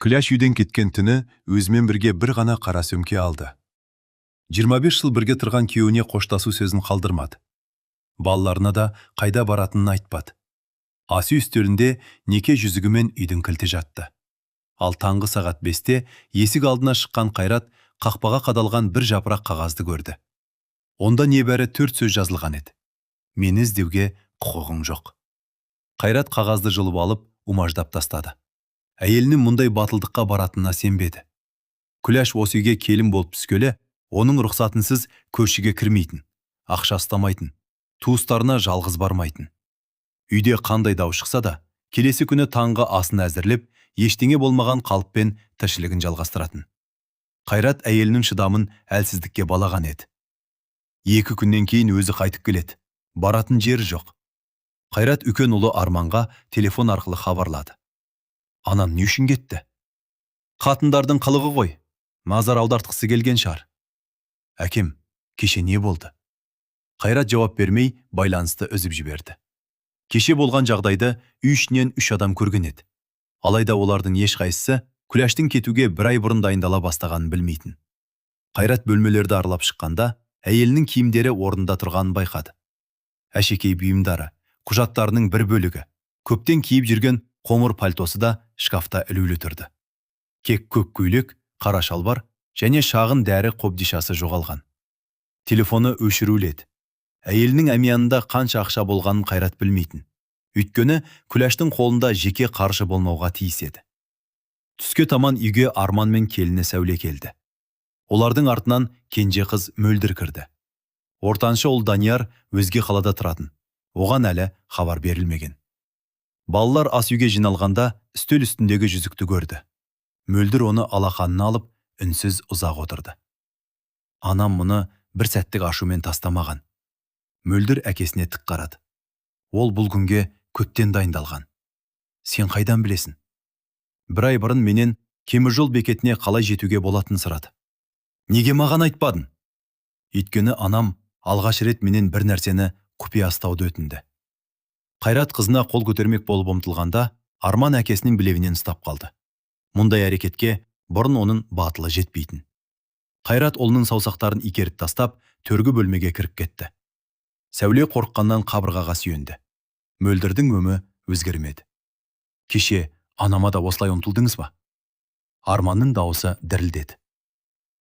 Күләш үйден кеткен түні өзімен бірге бір ғана қара сөмке алды. 25 жыл бірге тұрған күйеуіне қоштасу сөзін қалдырмады. Балаларына да қайда баратынын айтпады. Ас үй үстелінде неке жүзігі мен үйдің кілті жатты. Ал таңғы сағат 5-те есік алдына шыққан Қайрат қақпаға қадалған бір жапырақ қағазды көрді. Онда небәрі 4 сөз жазылған еді: «Мені іздеуге құқығың жоқ». Қайрат қағазды жұлып алып, умаждап тастады. Әйелінің мұндай батылдыққа баратынына сенбеді. Күләш осы үйге келін болып түскелі оның рұқсатынсыз көршіге кірмейтін, ақша ұстамайтын, туыстарына жалғыз бармайтын. Үйде қандай дау шықса да, келесі күні таңғы асын әзірлеп, ештеңе болмаған қалыппен тіршілігін жалғастыратын. Қайрат әйелінің шыдамын әлсіздікке балаған еді. 2 күннен кейін өзі қайтып келеді. Баратын жері жоқ. Қайрат үлкен ұлы Арманға телефон арқылы хабарлады. «Анам не үшін кетті?» «Қатындардың қылығы ғой. Назар аудартқысы келген шығар». «Әкем, кеше не болды?» Қайрат жауап бермей, байланысты үзіп жіберді. Кеше болған жағдайды үй ішінен 3 адам көрген еді. Алайда олардың ешқайсысы Күләштің кетуге бір ай бұрын дайындала бастағанын білмейтін. Қайрат бөлмелерді аралап шыққанда, әйелінің киімдері орнында тұрғанын байқады. Әшекей бұйымдары, құжаттарының бір бөлігі, көптен киіп жүрген қоңыр пальтосы да шкафта ілулі тұрды. Тек көк көйлек, қара шалбар және шағын дәрі қобдишасы жоғалған. Телефоны өшірулі еді. Әйелінің әмиянында қанша ақша болғанын Қайрат білмейтін. Өйткені Күләштің қолында жеке қаржы болмауға тиіс еді. Түске таман үйге Арман мен келіні Сәуле келді. Олардың артынан кенже қыз Мөлдір кірді. Ортаншы ұл Данияр өзге қалада тұратын. Оған әлі хабар берілмеген. Балалар ас үйге жиналғанда үстел үстіндегі жүзікті көрді. Мөлдір оны алақанына алып, үнсіз ұзақ отырды. «Анам мұны бір сәттік ашумен тастамаған». Мөлдір әкесіне тік қарады. «Ол бұл күнге көптен дайындалған». «Сен қайдан білесің?» «Бір ай бұрын менен теміржол бекетіне қалай жетуге болатынын сұрады». «Неге маған айтпадың?» «Өйткені анам алғаш рет менен бір нәрсені құпия ұстауды өтінді». Қайрат қызына қол көтермек болып ұмтылғанда, Арман әкесінің білегінен ұстап қалды. Мұндай әрекетке бұрын оның батылы жетпейтін. Қайрат ұлының саусақтарын итеріп тастап, төргі бөлмеге кіріп кетті. Сәуле қорыққаннан қабырғаға сүйенді. Мөлдірдің өңі өзгермеді. «Кеше анама да осылай ұмтылдыңыз ба?» Арманның дауысы дірілдеді.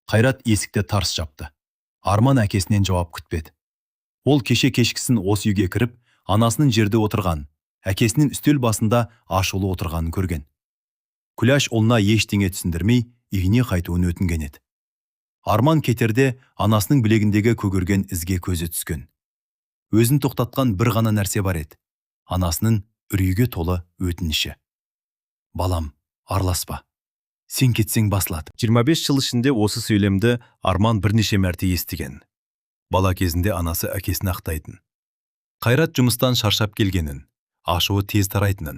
Қайрат есікті тарс жапты. Арман әкесінен жауап күтпеді. Ол кеше кешкісін осы үйге кіріп, анасының жерде отырған, әкесінің үстел басында ашулы отырғанын көрген. Күләш ұлына ештеңе түсіндірмей, үйіне қайтуын өтінген еді. Арман кетерде анасының білегіндегі көгерген ізге көзі түскен. Өзін тоқтатқан бір ғана нәрсе бар еді: анасының үрейге толы өтініші. «Балам, араласпа. Сен кетсең, басылады». 25 жыл ішінде осы сөйлемді Арман бірнеше мәрте естіген. Бала кезінде анасы әкесін ақтайтын. Қайрат жұмыстан шаршап келгенін, ашуы тез тарайтынын,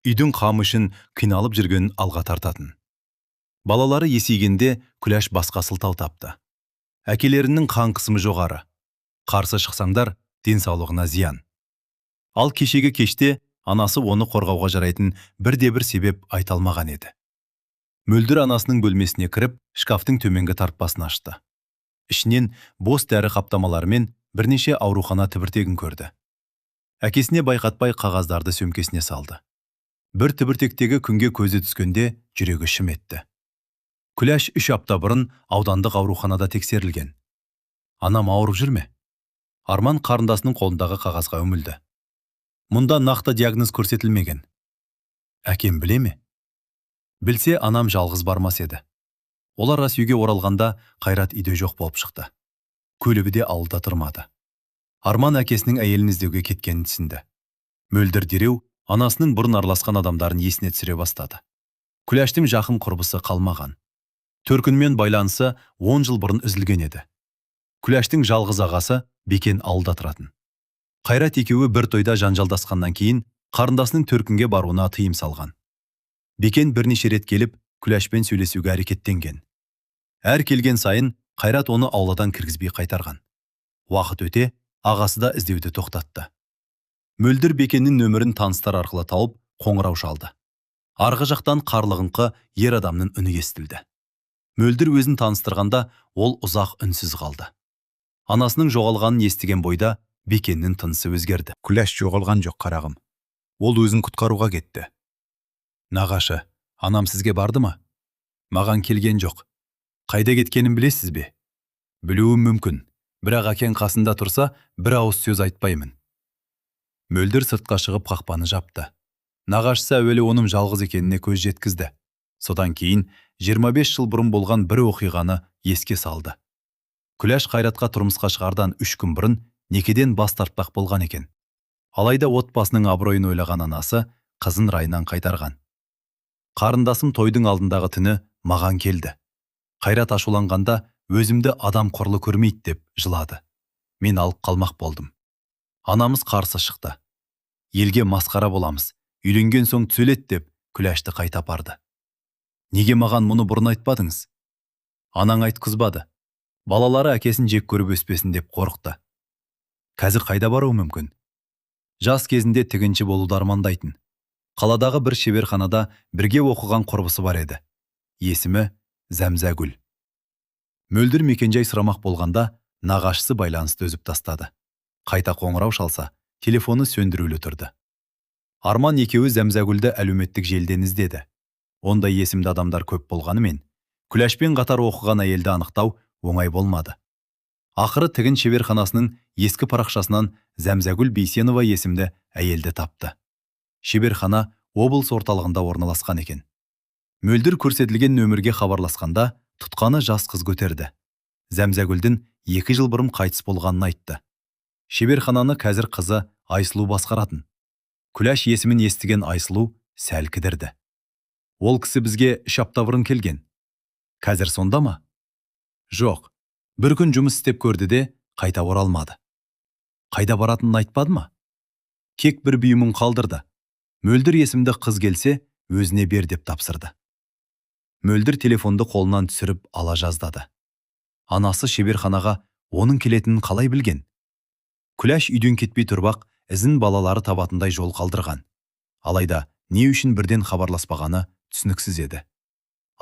үйдің қамы үшін қиналып жүргенін алға тартатын. Балалары есейгенде Күләш басқа сылтау тапты. Әкелерінің қан қысымы жоғары. Қарсы шықсаңдар, денсаулығына зиян. Ал кешегі кеште анасы оны қорғауға жарайтын бірде-бір себеп айта алмаған еді. Мөлдір анасының бөлмесіне кіріп, шкафтың төменгі тартпасын ашты. Ішінен бос дәрі қаптамалары мен бірнеше аурухана түбіртегін көрді. Әкесіне байқатпай қағаздарды сөмкесіне салды. Бір түбіртектегі күнге көзі түскенде жүрегі шым етті. Күләш 3 апта бұрын аудандық ауруханада тексерілген. «Анам ауырып жүр ме?» Арман қарындасының қолындағы қағазға үңілді. Мұнда нақты диагноз көрсетілмеген. «Әкем біле ме?» «Білсе, анам жалғыз бармас еді». Олар ас үйге оралғанда Қайрат үйде жоқ болып шықты. Көлігі де ауылда тұрмады. Арман әкесінің әйелін іздеуге кеткенін түсінді. Мөлдір дереу анасының бұрын араласқан адамдарын есіне түсіре бастады. Күләштің жақын құрбысы қалмаған. Төркінмен байланысы 10 жыл бұрын үзілген еді. Күләштің жалғыз ағасы Бекен ауылда тұратын. Қайрат екеуі бір тойда жанжалдасқаннан кейін қарындасының төркінге баруына тыйым салған. Бекен бірнеше рет келіп, Күләшпен сөйлесуге әрекеттенген. Әр келген сайын Қайрат оны ауладан кіргізбей қайтарған. Уақыт өте, ағасы да іздеуді тоқтатты. Мөлдір Бекеннің нөмірін таныстар арқылы тауып, қоңырау шалды. Арғы жақтан қарлығыңқы ер адамның үні естілді. Мөлдір өзін таныстырғанда, ол ұзақ үнсіз қалды. Анасының жоғалғанын естіген бойда Бекеннің тынысы өзгерді. Күләш жоғалған жоқ, қарағым. Ол өзін құтқаруға кетті. Нағашы, анам сізге барды ма? Маған келген жоқ. Қайда кеткенін білесіз бе? Білуім мүмкін, бірақ әкең қасында тұрса, бір ауыз сөз айтпаймын. Мөлдір сыртқа шығып қақпаны жапты. Нағашысы әуелі оның жалғыз екеніне көз жеткізді. Содан кейін 25 жыл бұрын болған бір оқиғаны еске салды. Күләш Қайратқа тұрмысқа шығардан 3 күн бұрын некеден бас тартпақ болған екен. Алайда отбасының абыройын ойлаған анасы қызын райынан қайтарған. Қарындасым тойдың алдындағы түні маған келді. Қайрат ашуланғанда өзімді адам құрлы көрмейді деп жылады. Мен алып қалмақ болдым. Анамыз қарсы шықты. Елге масқара боламыз, үйленген соң түзеледі деп Күләшті қайта апарды. Неге маған мұны бұрын айтпадыңыз? Анаң айтқызбады. Балалары әкесін жек көріп өспесін деп қорықты. Қазір қайда баруы мүмкін? Жас кезінде тігінші болуды армандайтын. Қаладағы бір шеберханада бірге оқыған құрбысы бар еді. Есімі Зәмзәгүл. Мөлдір мекенжай сұрамақ болғанда, нағашысы байланысты үзіп тастады. Қайта қоңырау шалса, телефоны сөндірулі тұрды. Арман екеуі Зәмзәгүлді әлеуметтік желіден іздеді. Ондай есімді адамдар көп болғанымен, Күләшпен қатар оқыған әйелді анықтау оңай болмады. Ақыры тігін шеберханасының ескі парақшасынан Зәмзәгүл Бейсенова есімді әйелді тапты. Шеберхана облыс орталығында орналасқан екен. Мөлдір көрсетілген нөмірге хабарласқанда, тұтқаны жас қыз көтерді. Зәмзәгүлдің 2 жыл бұрын қайтыс болғанын айтты. Шеберхананы қазір қызы Айсұлу басқаратын. Күләш есімін естіген Айсұлу сәл кідірді. Ол кісі бізге 3 апта бұрын келген. Қазір сонда ма? Жоқ. Бір күн жұмыс істеп көрді де қайта оралмады. Қайда баратынын айтпады ма? Кек бір бұйымын қалдырды. Мөлдір есімді қыз келсе, өзіне бер деп тапсырды. Мөлдір телефонды қолынан түсіріп ала жаздады. Анасы шеберханаға оның келетінін қалай білген? Күләш үйден кетпей тұрып-ақ, ізін балалары табатындай жол қалдырған. Алайда не үшін бірден хабарласпағаны түсініксіз еді.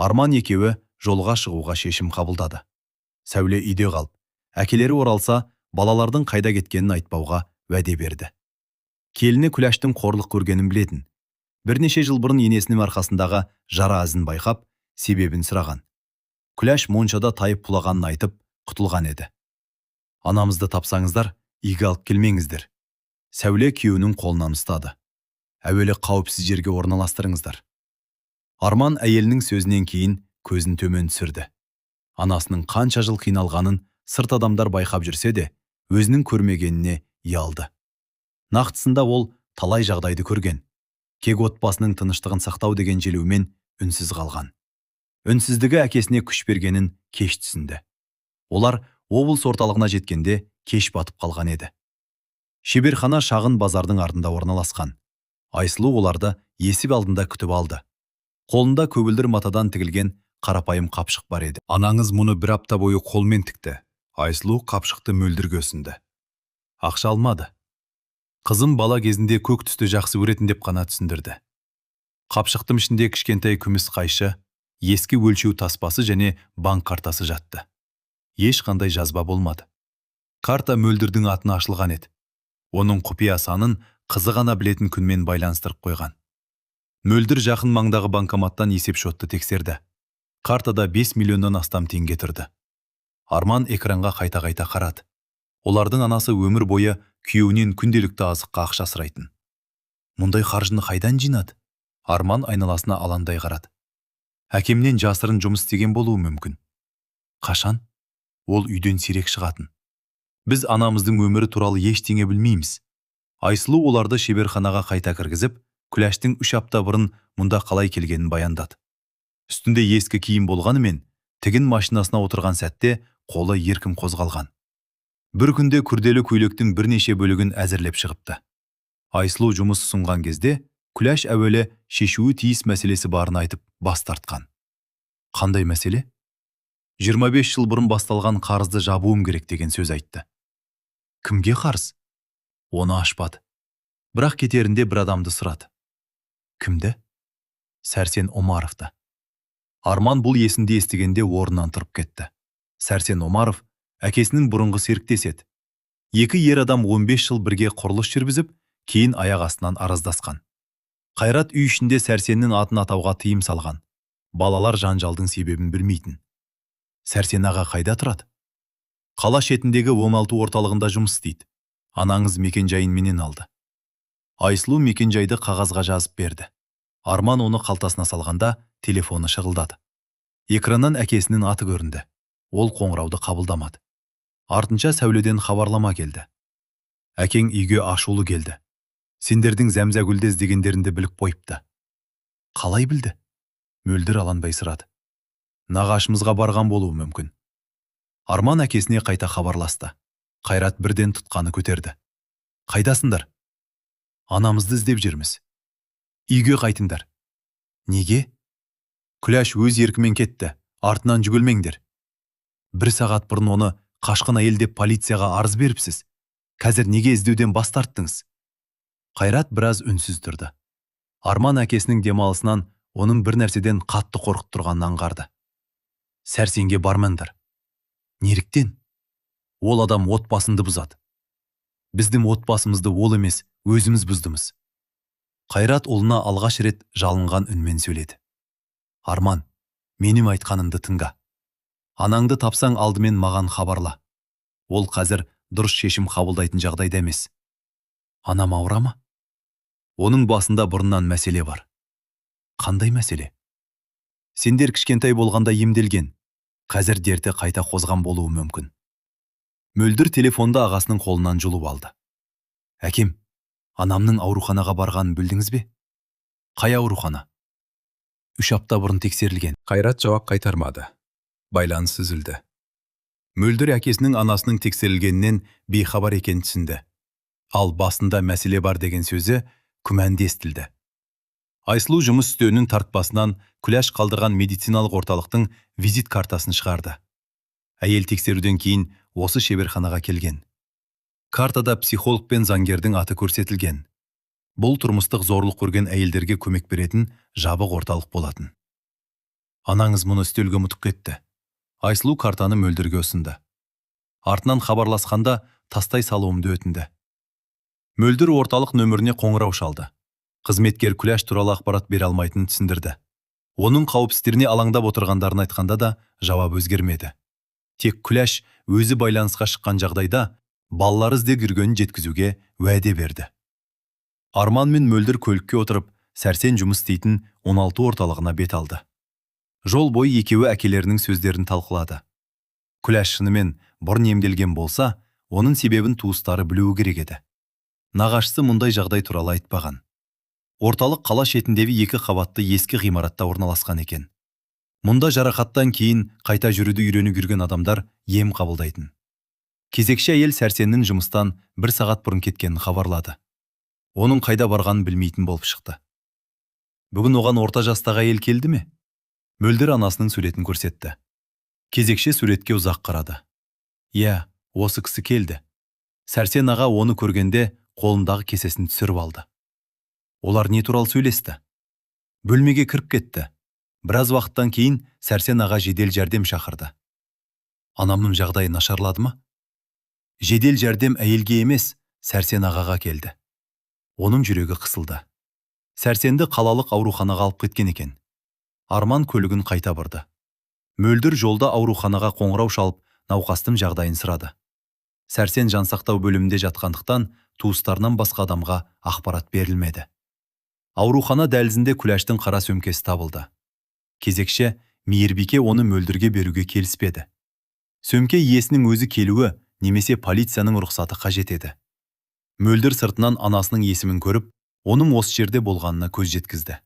Арман екеуі жолға шығуға шешім қабылдады. Сәуле үйде қалып, әкелері оралса, балалардың қайда кеткенін айтпауға уәде берді. Келіні Күләштің қорлық көргенін білетін. Бірнеше жыл бұрын енесінің арқасындағы жара ізін байқап, себебін сұраған. Күләш моншада тайып құлағанын айтып, құтылған еді. Анамызды тапсаңыздар, үйге алып келмеңіздер. Сәуле күйеуінің қолынан ұстады. Әуелі қауіпсіз жерге орналастырыңыздар. Арман әйелінің сөзінен кейін көзін төмен түсірді. Анасының қанша жыл қиналғанын сырт адамдар байқап жүрсе де, өзінің көрмегеніне ұялды. Нақтысында ол талай жағдайды көрген. Кек отбасының тыныштығын сақтау деген желеумен үнсіз қалған. Үнсіздігі әкесіне күш бергенін кеш түсінді. Олар облыс орталығына жеткенде кеш батып қалған еді. Шеберхана шағын базардың артында орналасқан. Айсұлу оларды есік алдында күтіп алды. Қолында көгілдір матадан тігілген қарапайым қапшық бар еді. Анаңыз мұны бір апта бойы қолмен тікті. Айсұлу қапшықты Мөлдірге ұсынды. Ақша алмады. Қызым бала кезінде көк түсті жақсы көретін деп қана түсіндірді. Қапшықтың ішінде кішкентай күміс қайшы, ескі өлшеу таспасы және банк картасы жатты. Ешқандай жазба болмады. Карта Мөлдірдің атына ашылған еді. Оның құпия санын қызы ғана білетін күнмен байланыстырып қойған. Мөлдір жақын маңдағы банкоматтан есепшотты тексерді. Картада 5 миллионнан астам теңге тұрды. Арман экранға қайта-қайта қарады. Олардың анасы өмір бойы күйеуінен күнделікті азыққа ақша сұрайтын. Мұндай қаржыны қайдан жинады? Арман айналасына аландай қарады. Әкемнен жасырын жұмыс істеген болуы мүмкін. Қашан? Ол үйден сирек шығатын. Біз анамыздың өмірі туралы ештеңе білмейміз. Айсұлу оларды шеберханаға қайта кіргізіп, Күләштің 3 апта бұрын мұнда қалай келгенін баяндады. Үстінде ескі киім болғанымен, тігін машинасына отырған сәтте қолы еркін қозғалған. Бір күнде күрделі көйлектің бірнеше бөлігін әзірлеп шығыпты. Айсұлу жұмыс ұсынған кезде, Күләш әуелі шешуі тиіс мәселесі барын айтып бас тартқан. Қандай мәселе? 25 жыл бұрын басталған қарызды жабуым керек деген сөз айтты. Кімге қарыз? Оны ашпады. Бірақ кетерінде бір адамды сұрады. Кімді? Сәрсен Омаровты. Арман бұл есімді естігенде орнынан тұрып кетті. Сәрсен Омаров әкесінің бұрынғы серіктесі еді. Екі ер адам 15 жыл бірге құрылыс жүргізіп, кейін аяқ астынан араздасқан. Қайрат үй ішінде Сәрсеннің атын атауға тыйым салған. Балалар жанжалдың себебін білмейтін. Сәрсен аға қайда тұрады? Қала шетіндегі 16 орталығында жұмыс істейді. Анаңыз мекенжайын менен алды. Айсұлу мекенжайды қағазға жазып берді. Арман оны қалтасына салғанда телефоны шырылдады. Экраннан әкесінің аты көрінді. Ол қоңырауды қабылдамады. Артынша Сәуледен хабарлама келді. Әкең үйге ашулы келді. Сендердің Зәмзәгүлді іздегендеріңді біліп қойыпты. Қалай білді? Мөлдір алаңдай сұрады. Нағашымызға барған болуы мүмкін. Арман әкесіне қайта хабарласты. Қайрат бірден тұтқаны көтерді. Қайдасыңдар? Анамызды іздеп жүрміз. Үйге қайтыңдар. Неге? Күләш өз еркімен кетті, артынан жүгірмеңдер. Бір сағат бұрын оны қашқын әйел деп полицияға арыз беріпсіз. Қазір неге іздеуден бас тарттыңыз? Қайрат біраз үнсіз тұрды. Арман әкесінің демалысынан оның бір нәрседен қатты қорқып тұрғанын аңғарды. Сәрсенге бармаңдар. Неліктен? Ол адам отбасынды бұзады. Біздің отбасымызды ол емес, өзіміз бұздымыз. Қайрат ұлына алғаш рет жалынған үнмен сөйледі. Арман, менің айтқанымды тыңда. Анаңды тапсаң, алдымен маған хабарла. Ол қазір дұрыс шешім қабылдайтын жағдайда емес. Анам ауыра ма? Оның басында бұрыннан мәселе бар. Қандай мәселе? Сендер кішкентай болғанда емделген. Қазір дерті қайта қозған болуы мүмкін. Мөлдір телефонды ағасының қолынан жұлып алды. Әкем, анамның ауруханаға барғанын білдіңіз бе? Қай аурухана? 3 апта бұрын тексерілген. Қайрат жауап қайтармады. Байланыс үзілді. Мөлдір әкесінің анасының тексерілгенінен бейхабар екенін түсінді. Ал басында мәселе бар деген сөзі күмәнді естілді. Айсұлу жұмыс үстелінің тартпасынан Күләш қалдырған медициналық орталықтың визит картасын шығарды. Әйел тексеруден кейін осы шеберханаға келген. Картада психолог пен заңгердің аты көрсетілген. Бұл тұрмыстық зорлық көрген әйелдерге көмек беретін жабық орталық болатын. Анаңыз мұны үстелге ұмытып кетті. Айсұлу картаны Мөлдірге ұсынды. Артынан хабарласқанда тастай салуымды өтінді. Мөлдір орталық нөміріне қоңырау шалды. Қызметкер Күләш туралы ақпарат бере алмайтынын түсіндірді. Оның қауіпсіздігіне алаңдап отырғандарын айтқанда да жауап өзгермеді. Тек Күләш өзі байланысқа шыққан жағдайда балалары іздеп жүргенін жеткізуге уәде берді. Арман мен Мөлдір көлікке отырып, Сәрсен жұмыс істейтін 16 орталығына бет алды. Жол бойы екеуі әкелерінің сөздерін талқылады. Күләш шынымен бұрын емделген болса, оның себебін туыстары білуі керек еді. Нағашысы мұндай жағдай туралы айтпаған. Орталық қала шетіндегі екі қабатты ескі ғимаратта орналасқан екен. Мұнда жарақаттан кейін қайта жүруді үйреніп жүрген адамдар ем қабылдайтын. Кезекші әйел Сәрсеннің жұмыстан бір сағат бұрын кеткенін хабарлады. Оның қайда барғанын білмейтін болып шықты. Бүгін оған орта жастағы әйел келді ме? Мөлдір анасының суретін көрсетті. Кезекші суретке ұзақ қарады. Иә, осы кісі келді. Сәрсен аға оны көргенде қолындағы кесесін түсіріп алды. Олар не туралы сөйлесті? Бөлмеге кіріп кетті. Біраз уақыттан кейін Сәрсен аға жедел жәрдем шақырды. Анамның жағдайы нашарлады ма? Жедел жәрдем әйелге емес, Сәрсен ағаға келді. Оның жүрегі қысылды. Сәрсенді қалалық ауруханаға алып кеткен екен. Арман көлігін қайта бұрды. Мөлдір жолда ауруханаға қоңырау шалып, науқастың жағдайын сұрады. Сәрсен жансақтау бөлімінде жатқандықтан туыстарынан басқа адамға ақпарат берілмеді. Аурухана дәлізінде Күләштің қара сөмкесі табылды. Кезекші мейірбике оны Мөлдірге беруге келіспеді. Сөмке иесінің өзі келуі немесе полицияның рұқсаты қажет еді. Мөлдір сыртынан анасының есімін көріп, оның осы жерде болғанына көз жеткізді.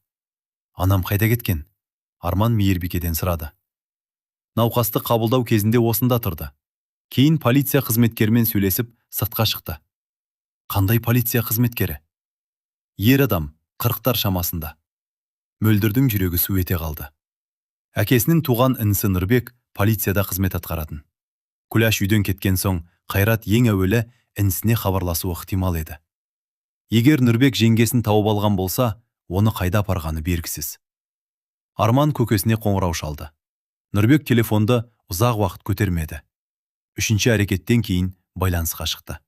Анам қайда кеткен? Арман мейірбикеден сұрады. Науқасты қабылдау кезінде осында тұрды. Кейін полиция қызметкерімен сөйлесіп, сыртқа шықты. Қандай полиция қызметкері? Ер адам, 40-тар шамасында. Мөлдірдің жүрегі су ете қалды. Әкесінің туған інісі Нұрбек полицияда қызмет атқаратын. Күләш үйден кеткен соң Қайрат ең әуелі інісіне хабарласуы ықтимал еді. Егер Нұрбек жеңгесін тауып алған болса, оны қайда апарғаны белгісіз. Арман көкесіне қоңырау шалды. Нұрбек телефонды ұзақ уақыт көтермеді. Үшінші әрекеттен кейін байланысқа шықты.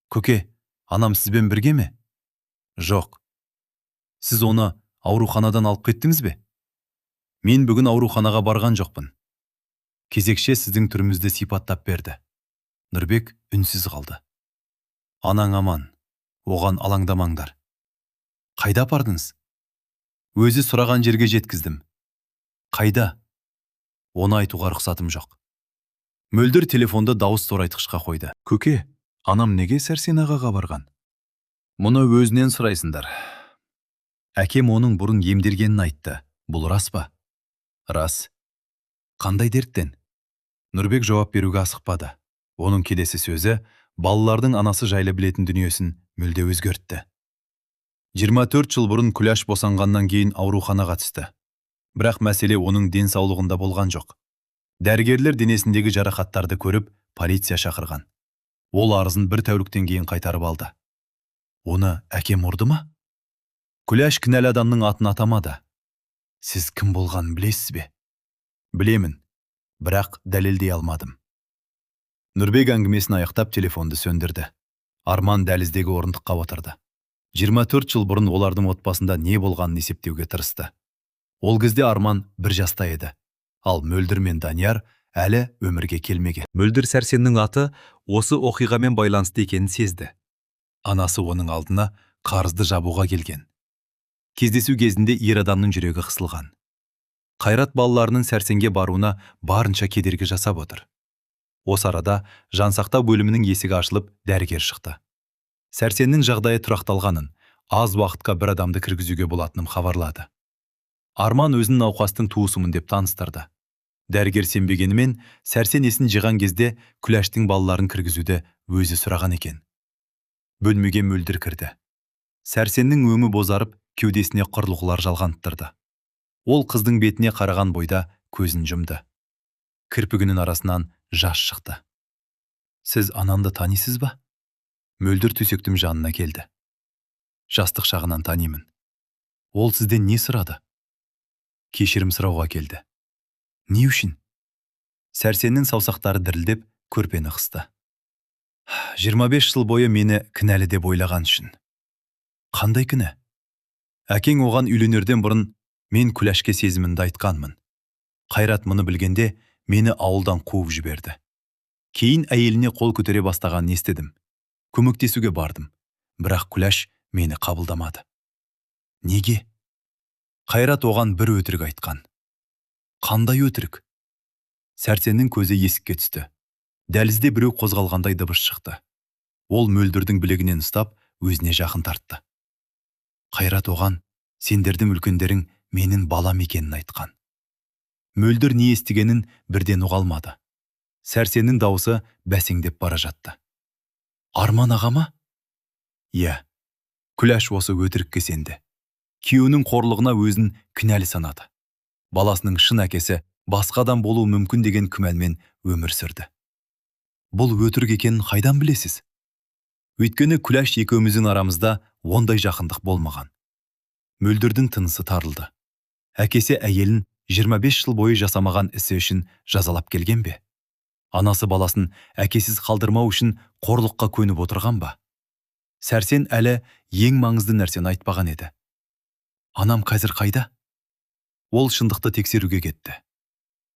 Көке, анам сізбен бірге ме? Жоқ. Сіз оны ауруханадан алып кеттіңіз бе? Мен бүгін ауруханаға барған жоқпын. Кезекші сіздің түріңізді сипаттап берді. Нұрбек үнсіз қалды. Анаң аман, оған алаңдамаңдар. Қайда апардыңыз? Өзі сұраған жерге жеткіздім. Қайда? Оны айтуға рұқсатым жоқ. Мөлдір телефонды дауыс зорайтқышқа қойды. Көке, анам неге Сәрсен ағаға барған? Мұны өзінен сұрайсыңдар. Әкем оның бұрын емделгенін айтты. Бұл рас па? Рас. Қандай дерттен? Нұрбек жауап беруге асықпады. Оның келесі сөзі балалардың анасы жайлы білетін дүниесін мүлде өзгертті. 24 жыл бұрын Күләш босанғаннан кейін ауруханаға түсті. Бірақ мәселе оның денсаулығында болған жоқ. Дәрігерлер денесіндегі жарақаттарды көріп, полиция шақырған. Ол арызын бір тәуліктен кейін қайтарып алды. Оны әкем ұрды ма? Күләш кінәлі адамның атын атамады. Сіз кім болғанын білесіз бе? Білемін, бірақ дәлелдей алмадым. Нұрбек әңгімесін аяқтап телефонды сөндірді. Арман дәліздегі орындыққа отырды. 24 жыл бұрын олардың отбасында не болғанын есептеуге тырысты. Ол кезде Арман 1 жаста еді. Ал Мөлдір мен Данияр әлі өмірге келмеген. Мөлдір Сәрсеннің аты осы оқиғамен байланысты екенін сезді. Анасы оның алдына қарызды жабуға келген. Кездесу кезінде ер адамның жүрегі қысылған. Қайрат балаларының Сәрсенге баруына барынша кедергі жасап отыр. Осы арада жансақтау бөлімінің есігі ашылып, дәрігер шықты. Сәрсеннің жағдайы тұрақталғанын, аз уақытқа бір адамды кіргізуге болатынын хабарлады. Арман өзін науқастың туысымын деп таныстырды. Дәрігер сенбегенімен, Сәрсен есін жиған кезде Күләштің балаларын кіргізуді өзі сұраған екен. Бөлмеге Мөлдір кірді. Сәрсеннің өңі бозарып, кеудесіне құрылғылар жалғанып. Ол қыздың бетіне қараған бойда көзін жұмды. Кірпігінің арасынан жас шықты. Сіз анамды танисыз ба? Мөлдір төсектің жанына келді. Жастық шағынан танимын. Ол сізден не сұрады? Кешірім сұрауға келді. Не үшін? Сәрсеннің саусақтары дірілдеп, көрпені қысты. 25 жыл бойы мені кінәлі деп ойлаған үшін. Қандай кінә? Әкең оған үйленерден бұрын мен Күләшке сезімімді айтқанмын. Қайрат мұны білгенде мені ауылдан қуып жіберді. Кейін әйеліне қол көтере бастағанын естідім. Көмектесуге бардым. Бірақ Күләш мені қабылдамады. Неге? Қайрат оған бір өтірік айтқан. Қандай өтірік? Сәрсеннің көзі есікке түсті. Дәлізде біреу қозғалғандай дыбыс шықты. Ол Мөлдірдің білегінен ұстап, өзіне жақын тартты. Қайрат оған, сендердің үлкендерің менің балам екенін айтқан. Мөлдір не естігенін бірден ұға алмады. Сәрсеннің дауысы бәсеңдеп бара жатты. Арман аға ма? Иә. Күләш осы өтірікке сенді. Күйеуінің қорлығына өзін кінәлі санады. Баласының шын әкесі басқа адам болуы мүмкін деген күмәнмен өмір сүрді. Бұл өтірік екенін қайдан білесіз? Өйткені Күләш екеуміздің арамызда ондай жақындық болмаған. Мөлдірдің тынысы тарылды. Әкесі әйелін 25 жыл бойы жасамаған ісі үшін жазалап келген бе? Анасы баласын әкесіз қалдырмау үшін қорлыққа көніп отырған ба? Сәрсен әлі ең маңызды нәрсені айтпаған еді. Анам қазір қайда? Ол шындықты тексеруге кетті.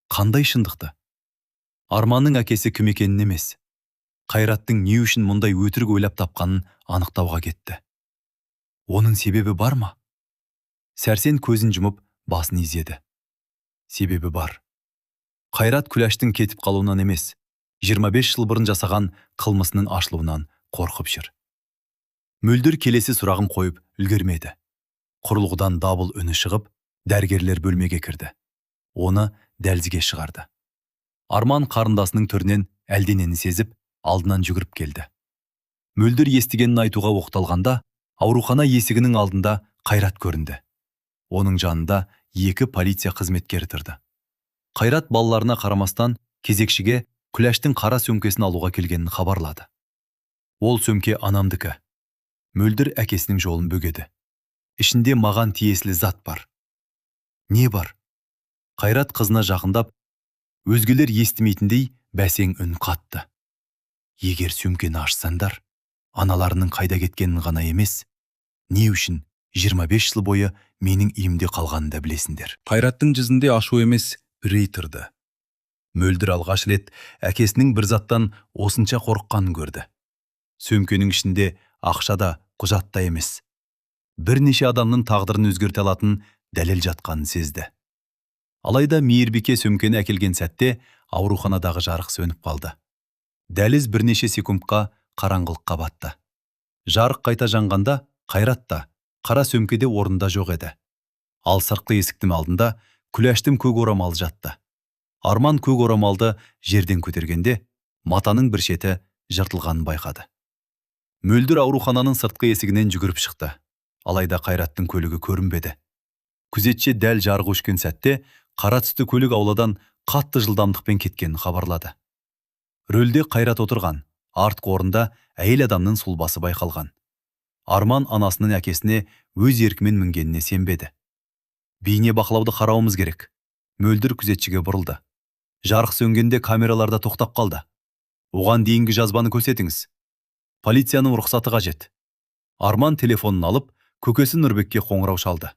Қандай шындықты? Арманның әкесі кім екенін емес, Қайраттың не үшін мұндай өтірік ойлап тапқанын анықтауға кетті. Оның себебі бар ма? Сәрсен көзін жұмып, басын изеді. Себебі бар. Қайрат Күләштің кетіп қалуынан емес, 25 жыл бұрын жасаған қылмысының ашылуынан қорқып жүр. Мөлдір келесі сұрағын қойып үлгермеді. Құрылғыдан дабыл үні шығып, дәрігерлер бөлмеге кірді. Оны дәлізге шығарды. Арман қарындасының түрінен әлденені сезіп, алдынан жүгіріп келді. Мөлдір естігенін айтуға оқталғанда, аурухана есігінің алдында Қайрат көрінді. Оның жанында екі полиция қызметкері тұрды. Қайрат балаларына қарамастан кезекшіге Күләштің қара сөмкесін алуға келгенін хабарлады. Ол сөмке анамдікі. Мөлдір әкесінің жолын бөгеді. Ішінде маған тиесілі зат бар. Не бар? Қайрат қызына жақындап, өзгелер естімейтіндей бәсең үн қатты. Егер сөмкені ашсаңдар, аналарының қайда кеткенін ғана емес, не үшін 25 жыл бойы менің үйімде қалғанын да білесіңдер. Қайраттың жүзінде ашу емес, үрей тұрды. Мөлдір алғаш рет әкесінің бір заттан осынша қорыққанын көрді. Сөмкенің ішінде ақша да, құжат та емес. Бірнеше адамның тағдырын өзгерте алатын дәлел жатқанын сезді. Алайда мейірбике сөмкені әкелген сәтте ауруханадағы жарық сөніп қалды. Дәліз бірнеше секундқа қараңғылыққа батты. Жарық қайта жанғанда Қайрат та, қара сөмке де орнында жоқ еді. Ал сыртқы есіктің алдында Күләштің көк орамалы жатты. Арман көк орамалды жерден көтергенде матаның бір шеті жыртылғанын байқады. Мөлдір аурухананың сыртқы есігінен жүгіріп шықты. Алайда Қайраттың көлігі көрінбеді. Күзетші дәл жарық өшкен сәтте қара түсті көлік ауладан қатты жылдамдықпен кеткенін хабарлады. Рөлде Қайрат отырған, артқы орында әйел адамның сұлбасы байқалған. Арман анасының әкесіне өз еркімен мінгеніне сенбеді. Бейне бақылауды қарауымыз керек. Мөлдір күзетшіге бұрылды. Жарық сөнгенде камераларда тоқтап қалды. Оған дейінгі жазбаны көрсетіңіз. Полицияның рұқсаты қажет. Арман телефонын алып, көкесі Нұрбекке қоңырау шалды.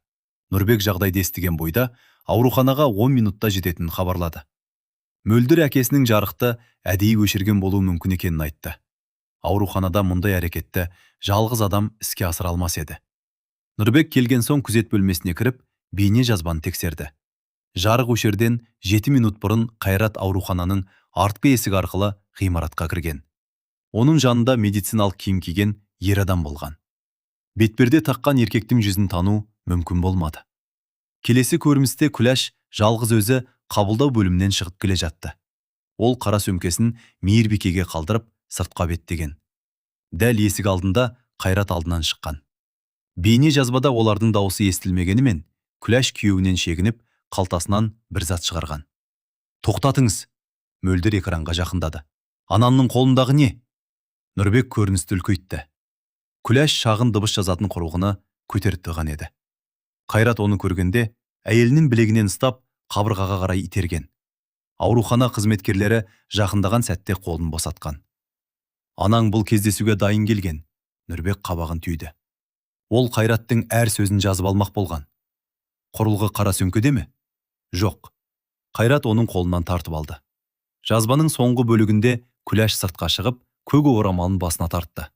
Нұрбек жағдайды естіген бойда ауруханаға 10 минутта жететінін хабарлады. Мөлдір әкесінің жарықты әдейі өшірген болуы мүмкін екенін айтты. Ауруханада мұндай әрекетті жалғыз адам іске асыра алмас еді. Нұрбек келген соң күзет бөлмесіне кіріп, бейне жазбаны тексерді. Жарық өшерден 7 минут бұрын Қайрат аурухананың артқы есігі арқылы ғимаратқа кірген. Оның жанында медициналық киім киген ер адам болған. Бетперде таққан еркектің жүзін тану мүмкін болмады. Келесі көріністе Күләш жалғыз өзі қабылдау бөлімінен шығып келе жатты. Ол қара сөмкесін мейірбикеге қалдырып, сыртқа беттеген. Дәл есік алдында Қайрат алдынан шыққан. Бейне жазбада олардың дауысы естілмегенімен, Күләш күйеуінен шегініп, қалтасынан бір зат шығарған. Тоқтатыңыз! Мөлдір экранға жақындады. Анамның қолындағы не? Нұрбек көріністі үлкейтті. Күләш шағын дыбыс жазатын құрылғыны көтеріп тұрған еді. Қайрат оны көргенде әйелінің білегінен ұстап, қабырғаға қарай итерген. Аурухана қызметкерлері жақындаған сәтте қолын босатқан. Анаң бұл кездесуге дайын келген. Нұрбек қабағын түйді. Ол Қайраттың әр сөзін жазып алмақ болған. Құрылғы қара сөмкеде ме? Жоқ. Қайрат оның қолынан тартып алды. Жазбаның соңғы бөлігінде Күләш сыртқа шығып, көк орамалын басына тартты.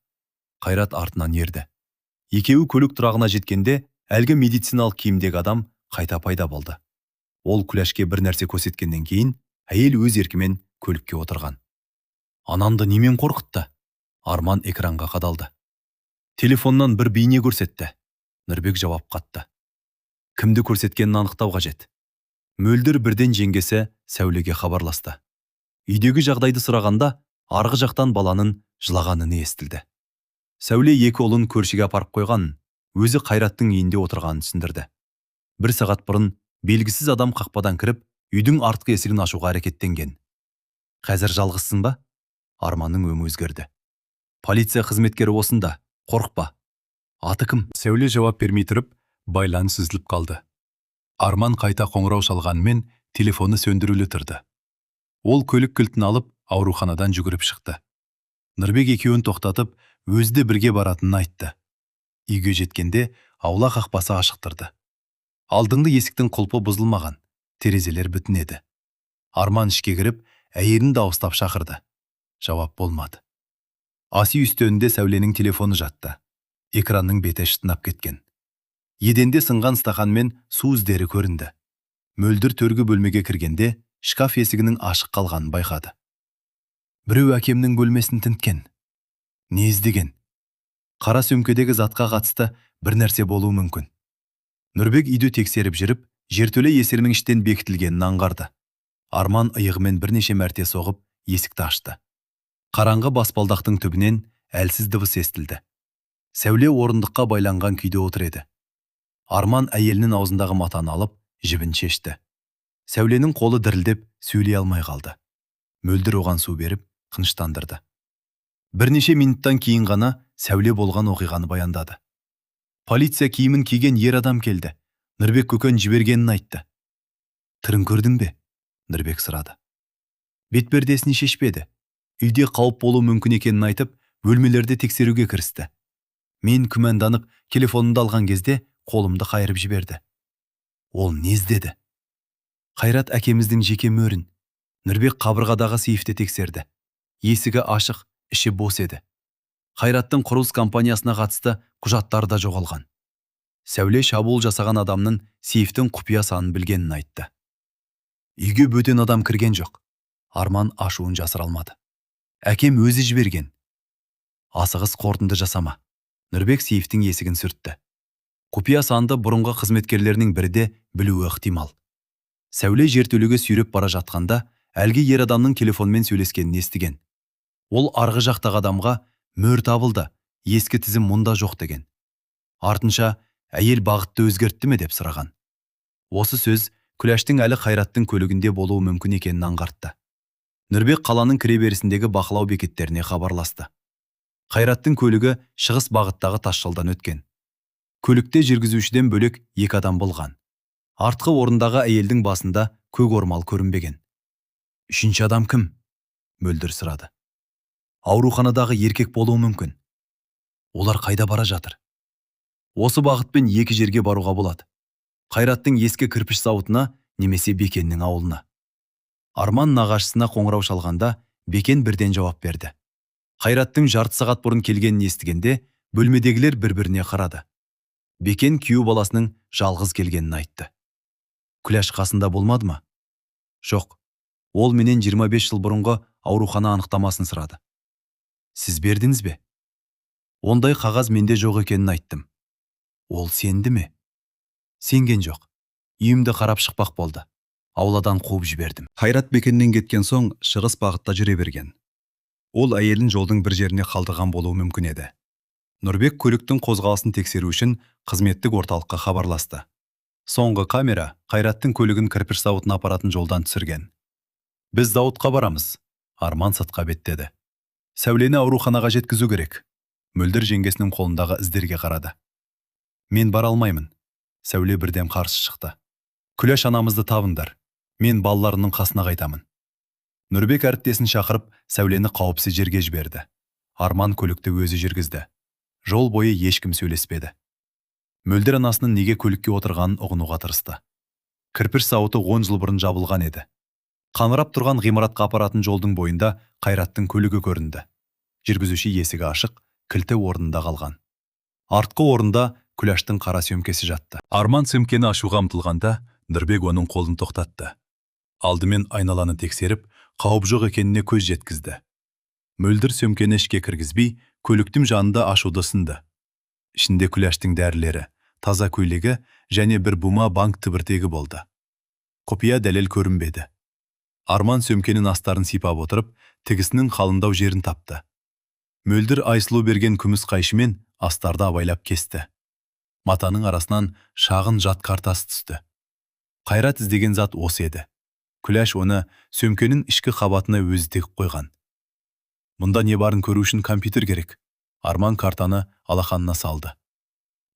Қайрат артынан ерді. Екеуі көлік тұрағына жеткенде әлгі медициналық киімдегі адам қайта пайда болды. Ол Күләшке бір нәрсе көрсеткеннен кейін әйел өз еркімен көлікке отырған. Анамды немен қорқытты? Арман экранға қадалды. Телефоннан бір бейне көрсетті. Нұрбек жауап қатты. Кімді көрсеткенін анықтау қажет. Мөлдір бірден жеңгесі Сәулеге хабарласты. Үйдегі жағдайды сұрағанда арғы жақтан баланың жылағанын естілді. Сәуле екі ұлын көршіге апарып қойғанын, өзі Қайраттың үйінде отырғанын түсіндірді. Бір сағат бұрын белгісіз адам қақпадан кіріп, үйдің артқы есігін ашуға әрекеттенген. Қазір жалғызсың ба? Арманның өңі өзгерді. Полиция қызметкері осында, қорықпа. Аты кім? Сәуле жауап бермей тұрып, байланыс үзіліп қалды. Арман қайта қоңырау шалғанымен телефоны сөндірулі тұрды. Ол көлік кілтін алып, ауруханадан жүгіріп шықты. Нұрбек екеуін тоқтатып, өзі де бірге баратынын айтты. Үйге жеткенде аула қақпасы ашық тұрды. Алдыңғы есіктің құлпы бұзылмаған, терезелер бүтін еді. Арман ішке кіріп, әйелін дауыстап шақырды. Жауап болмады. Ас үй үстелінде Сәуленің телефоны жатты. Экранның беті шытынап кеткен. Еденде сынған стақанмен су іздері көрінді. Мөлдір төргі бөлмеге кіргенде шкаф есігінің ашық қалғанын байқады. Біреу әкемнің бөлмесін тінткен. Не іздеген? Қара сөмкедегі затқа қатысты бір нәрсе болуы мүмкін. Нұрбек үйді тексеріп жүріп, жертөле есігінің іштен бекітілгенін аңғарды. Арман иығымен бірнеше мәрте соғып, есікті ашты. Қараңғы баспалдақтың түбінен әлсіз дыбыс естілді. Сәуле орындыққа байланған күйде отыр еді. Арман әйелінің аузындағы матаны алып, жібін шешті. Сәуленің қолы дірілдеп, сөйлей алмай қалды. Мөлдір оған су беріп, тыныштандырды. Бірнеше минуттан кейін ғана Сәуле болған оқиғаны баяндады. Полиция киімін киген ер адам келді. Нұрбек көкен жібергенін айтты. Түрін көрдің бе? Нұрбек сұрады. Бетпердесін шешпеді. Үйде қауіп болуы мүмкін екенін айтып, бөлмелерді тексеруге кірісті. Мен күмәнданып, телефонымды алған кезде қолымды қайырып жіберді. Ол не іздеді? Қайрат әкеміздің жеке мөрін. Нұрбек қабырғадағы сейфті тексерді. Есігі ашық, іші бос еді. Қайраттың құрылыс компаниясына қатысты құжаттары да жоғалған. Сәуле шабуыл жасаған адамның сейфтің құпия санын білгенін айтты. Үйге бөтен адам кірген жоқ. Арман ашуын жасыра алмады. Әкем өзі жіберген. Асығыс қорытынды жасама. Нұрбек сейфтің есігін сүртті. Құпия санды бұрынғы қызметкерлерінің бірі де білуі ықтимал. Сәуле жертөлеге сүйреп бара жатқанда, әлгі ер адамның телефонмен сөйлескенін естіген. Ол арғы жақтағы адамға: «Мөр табылды, ескі тізім мұнда жоқ», – деген. Артынша әйел бағытты өзгертті ме деп сұраған. Осы сөз Күләштің әлі Қайраттың көлігінде болуы мүмкін екенін аңғартты. Нұрбек қаланың кіреберісіндегі бақылау бекеттеріне хабарласты. Қайраттың көлігі шығыс бағыттағы тасжолдан өткен. Көлікте жүргізушіден бөлек екі адам болған. Артқы орындағы әйелдің басында көк ормал көрінбеген. Үшінші адам кім? Мөлдір сұрады. Ауруханадағы еркек болуы мүмкін. Олар қайда бара жатыр? Осы бағытпен екі жерге баруға болады. Қайраттың ескі кірпіш зауытына немесе Бекеннің ауылына. Арман нағашысына қоңырау шалғанда, Бекен бірден жауап берді. Қайраттың жарты сағат бұрын келгенін естігенде, бөлмедегілер бір-біріне қарады. Бекен күйеу баласының жалғыз келгенін айтты. Күләш қасында болмады ма? Жоқ. Ол менен 25 жыл бұрынғы аурухана анықтамасын сұрады. Сіз бердіңіз бе? Ондай қағаз менде жоқ екенін айттым. Ол сенді ме? Сенген жоқ. Үйімді қарап шықпақ болды. Ауладан қуып жібердім. Қайрат Бекеннен кеткен соң шығыс бағытта жүре берген. Ол әйелін жолдың бір жеріне қалдырған болуы мүмкін еді. Нұрбек көліктің қозғалысын тексеру үшін қызметтік орталыққа хабарласты. Соңғы камера Қайраттың көлігін кірпіш зауытына апаратын жолдан түсірген. Біз зауытқа барамыз. Арман сыртқа беттеді. Сәулені ауруханаға жеткізу керек. Мөлдір жеңгесінің қолындағы іздерге қарады. Мен бара алмаймын. Сәуле бірден қарсы шықты. Күләш анамызды табыңдар. Мен балаларымның қасына қайтамын. Нұрбек әріптесін шақырып, Сәулені қауіпсіз жерге жіберді. Арман көлікті өзі жүргізді. Жол бойы ешкім сөйлеспеді. Мөлдір анасының неге көлікке отырғанын ұғынуға тырысты. Кірпіш зауыты 10 жыл бұрын жабылған еді. Қаңырап тұрған ғимаратқа апаратын жолдың бойында Қайраттың көлігі көрінді. Жүргізуші есігі ашық, кілті орнында қалған. Артқы орында Күләштің қара сөмкесі жатты. Арман сөмкені ашуға ұмтылғанда, Нұрбек оның қолын тоқтатты. Алдымен айналаны тексеріп, қауіп жоқ екеніне көз жеткізді. Мөлдір сөмкені ішке кіргізбей, көліктің жанында ашуды ұсынды. Ішінде Күләштің дәрілері, таза көйлегі және бір бума банк түбіртегі болды. Құпия дәлел көрінбеді. Арман сөмкенің астарын сипап отырып, тігісінің қалыңдау жерін тапты. Мөлдір Айсұлу берген күміс қайшымен астарды абайлап кесті. Матаның арасынан шағын жад картасы түсті. Қайрат іздеген зат осы еді. Күләш оны сөмкенің ішкі қабатына өзі тігіп қойған. Мұнда не барын көру үшін компьютер керек. Арман картаны алақанына салды.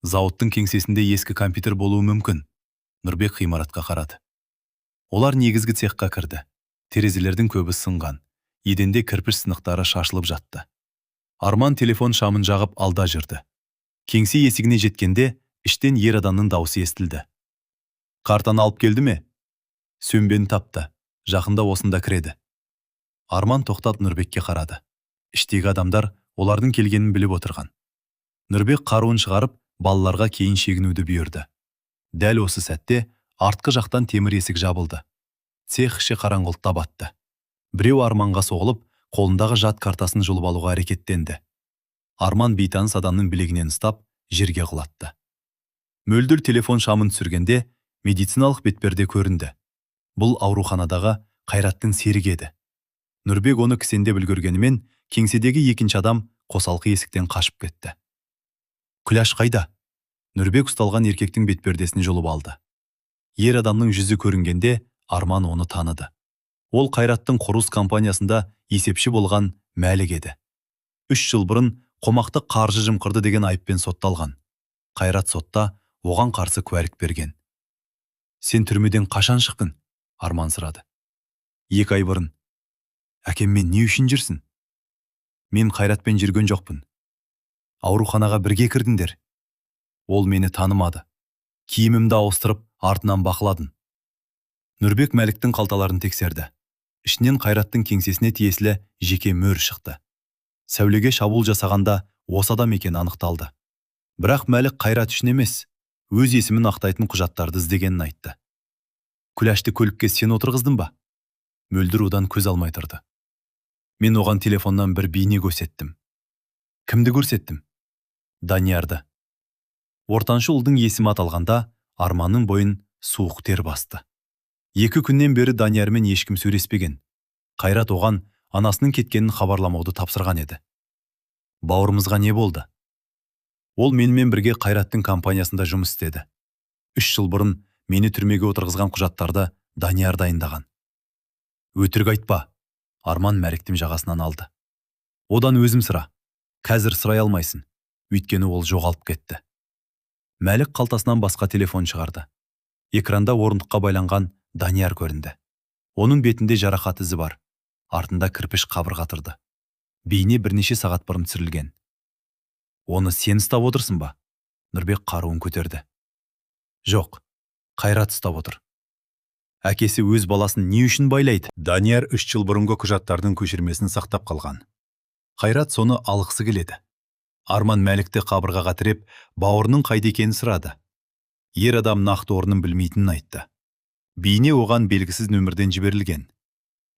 Зауыттың кеңсесінде ескі компьютер болуы мүмкін. Нұрбек ғимаратқа қарады. Олар негізгі цехқа кірді. Терезелердің көбі сынған. Еденде кірпіш сынықтары шашылып жатты. Арман телефон шамын жағып алда жүрді. Кеңсе есігіне жеткенде іштен ер адамның даусы естілді. Картаны алып келді ме? Сөмбені тапты. Жақында осында кіреді. Арман тоқтап, Нұрбекке қарады. Іштегі адамдар олардың келгенін біліп отырған. Нұрбек қаруын шығарып, балаларға кейін шегінуді бұйырды. Дәл осы сәтте артқы жақтан темір есік жабылды. Цех іші қараңғылықта батты. Біреу Арманға соғылып, қолындағы жад картасын жұлып алуға әрекеттенді. Арман бейтаныс адамның білегінен ұстап, жерге құлатты. Мөлдір телефон шамын түсіргенде медициналық бетперде көрінді. Бұл ауруханадағы Қайраттың серігі еді. Нұрбек оны кісендеп үлгергенімен, кеңседегі екінші адам қосалқы есіктен қашып кетті. Күләш қайда? Нұрбек ұсталған еркектің бетпердесін жұлып алды. Ер адамның жүзі көрінгенде Арман оны таныды. Ол Қайраттың құрылыс компаниясында есепші болған Мәлік еді. 3 жыл бұрын қомақты қаржы жымқырды деген айыппен сотталған. Қайрат сотта оған қарсы куәлік берген. Сен түрмеден қашан шықтың? Арман сұрады. 2 ай бұрын. Әкеммен не үшін жүрсің? Мен Қайратпен жүрген жоқпын. Ауруханаға бірге кірдіңдер. Ол мені танымады. Киімімді ауыстырып, артынан бақыладым. Нұрбек Мәліктің қалталарын тексерді. Ішінен Қайраттың кеңсесіне тиесілі жеке мөр шықты. Сәулеге шабуыл жасағанда осы адам екені анықталды. Бірақ Мәлік Қайрат үшін емес, өз есімін ақтайтын құжаттарды іздегенін айтты. Күләшті көлікке сен отырғыздың ба? Мөлдір одан көз алмай тұрды. Мен оған телефоннан бір бейне көрсеттім. Кімді көрсеттім? Даниярды. Ортаншы ұлдың есімі аталғанда Арманның бойын суық тер басты. 2 күннен бері Даниярмен ешкім сөйлеспеген. Қайрат оған анасының кеткенін хабарламауды тапсырған еді. Бауырымызға не болды? Ол менімен бірге Қайраттың компаниясында жұмыс істеді. 3 жыл бұрын мені түрмеге отырғызған құжаттарды Данияр дайындаған. Өтірік айтпа. Арман Мәліктің жағасынан алды. Одан өзім сұра. Қазір сұрай алмайсың. Өйткені ол жоғалып кетті. Мәлік қалтасынан басқа телефон шығарды. Экранда орындыққа байланған Данияр көрінді. Оның бетінде жарақат ізі бар. Артында кірпіш қабырға тұрды. Бейне бірнеше сағат бұрын түсірілген. Оны сен ұстап отырсың ба? Нұрбек қаруын көтерді. Жоқ, Қайрат ұстап отыр. Әкесі өз баласын не үшін байлайды? Данияр 3 жыл бұрынғы құжаттардың көшірмесін сақтап қалған. Қайрат соны алғысы келеді. Арман Мәлікті қабырғаға тіреп, бауырының қайда екенін сұрады. Ер адам нақты орнын білмейтінін айтты. Бейне оған белгісіз нөмірден жіберілген.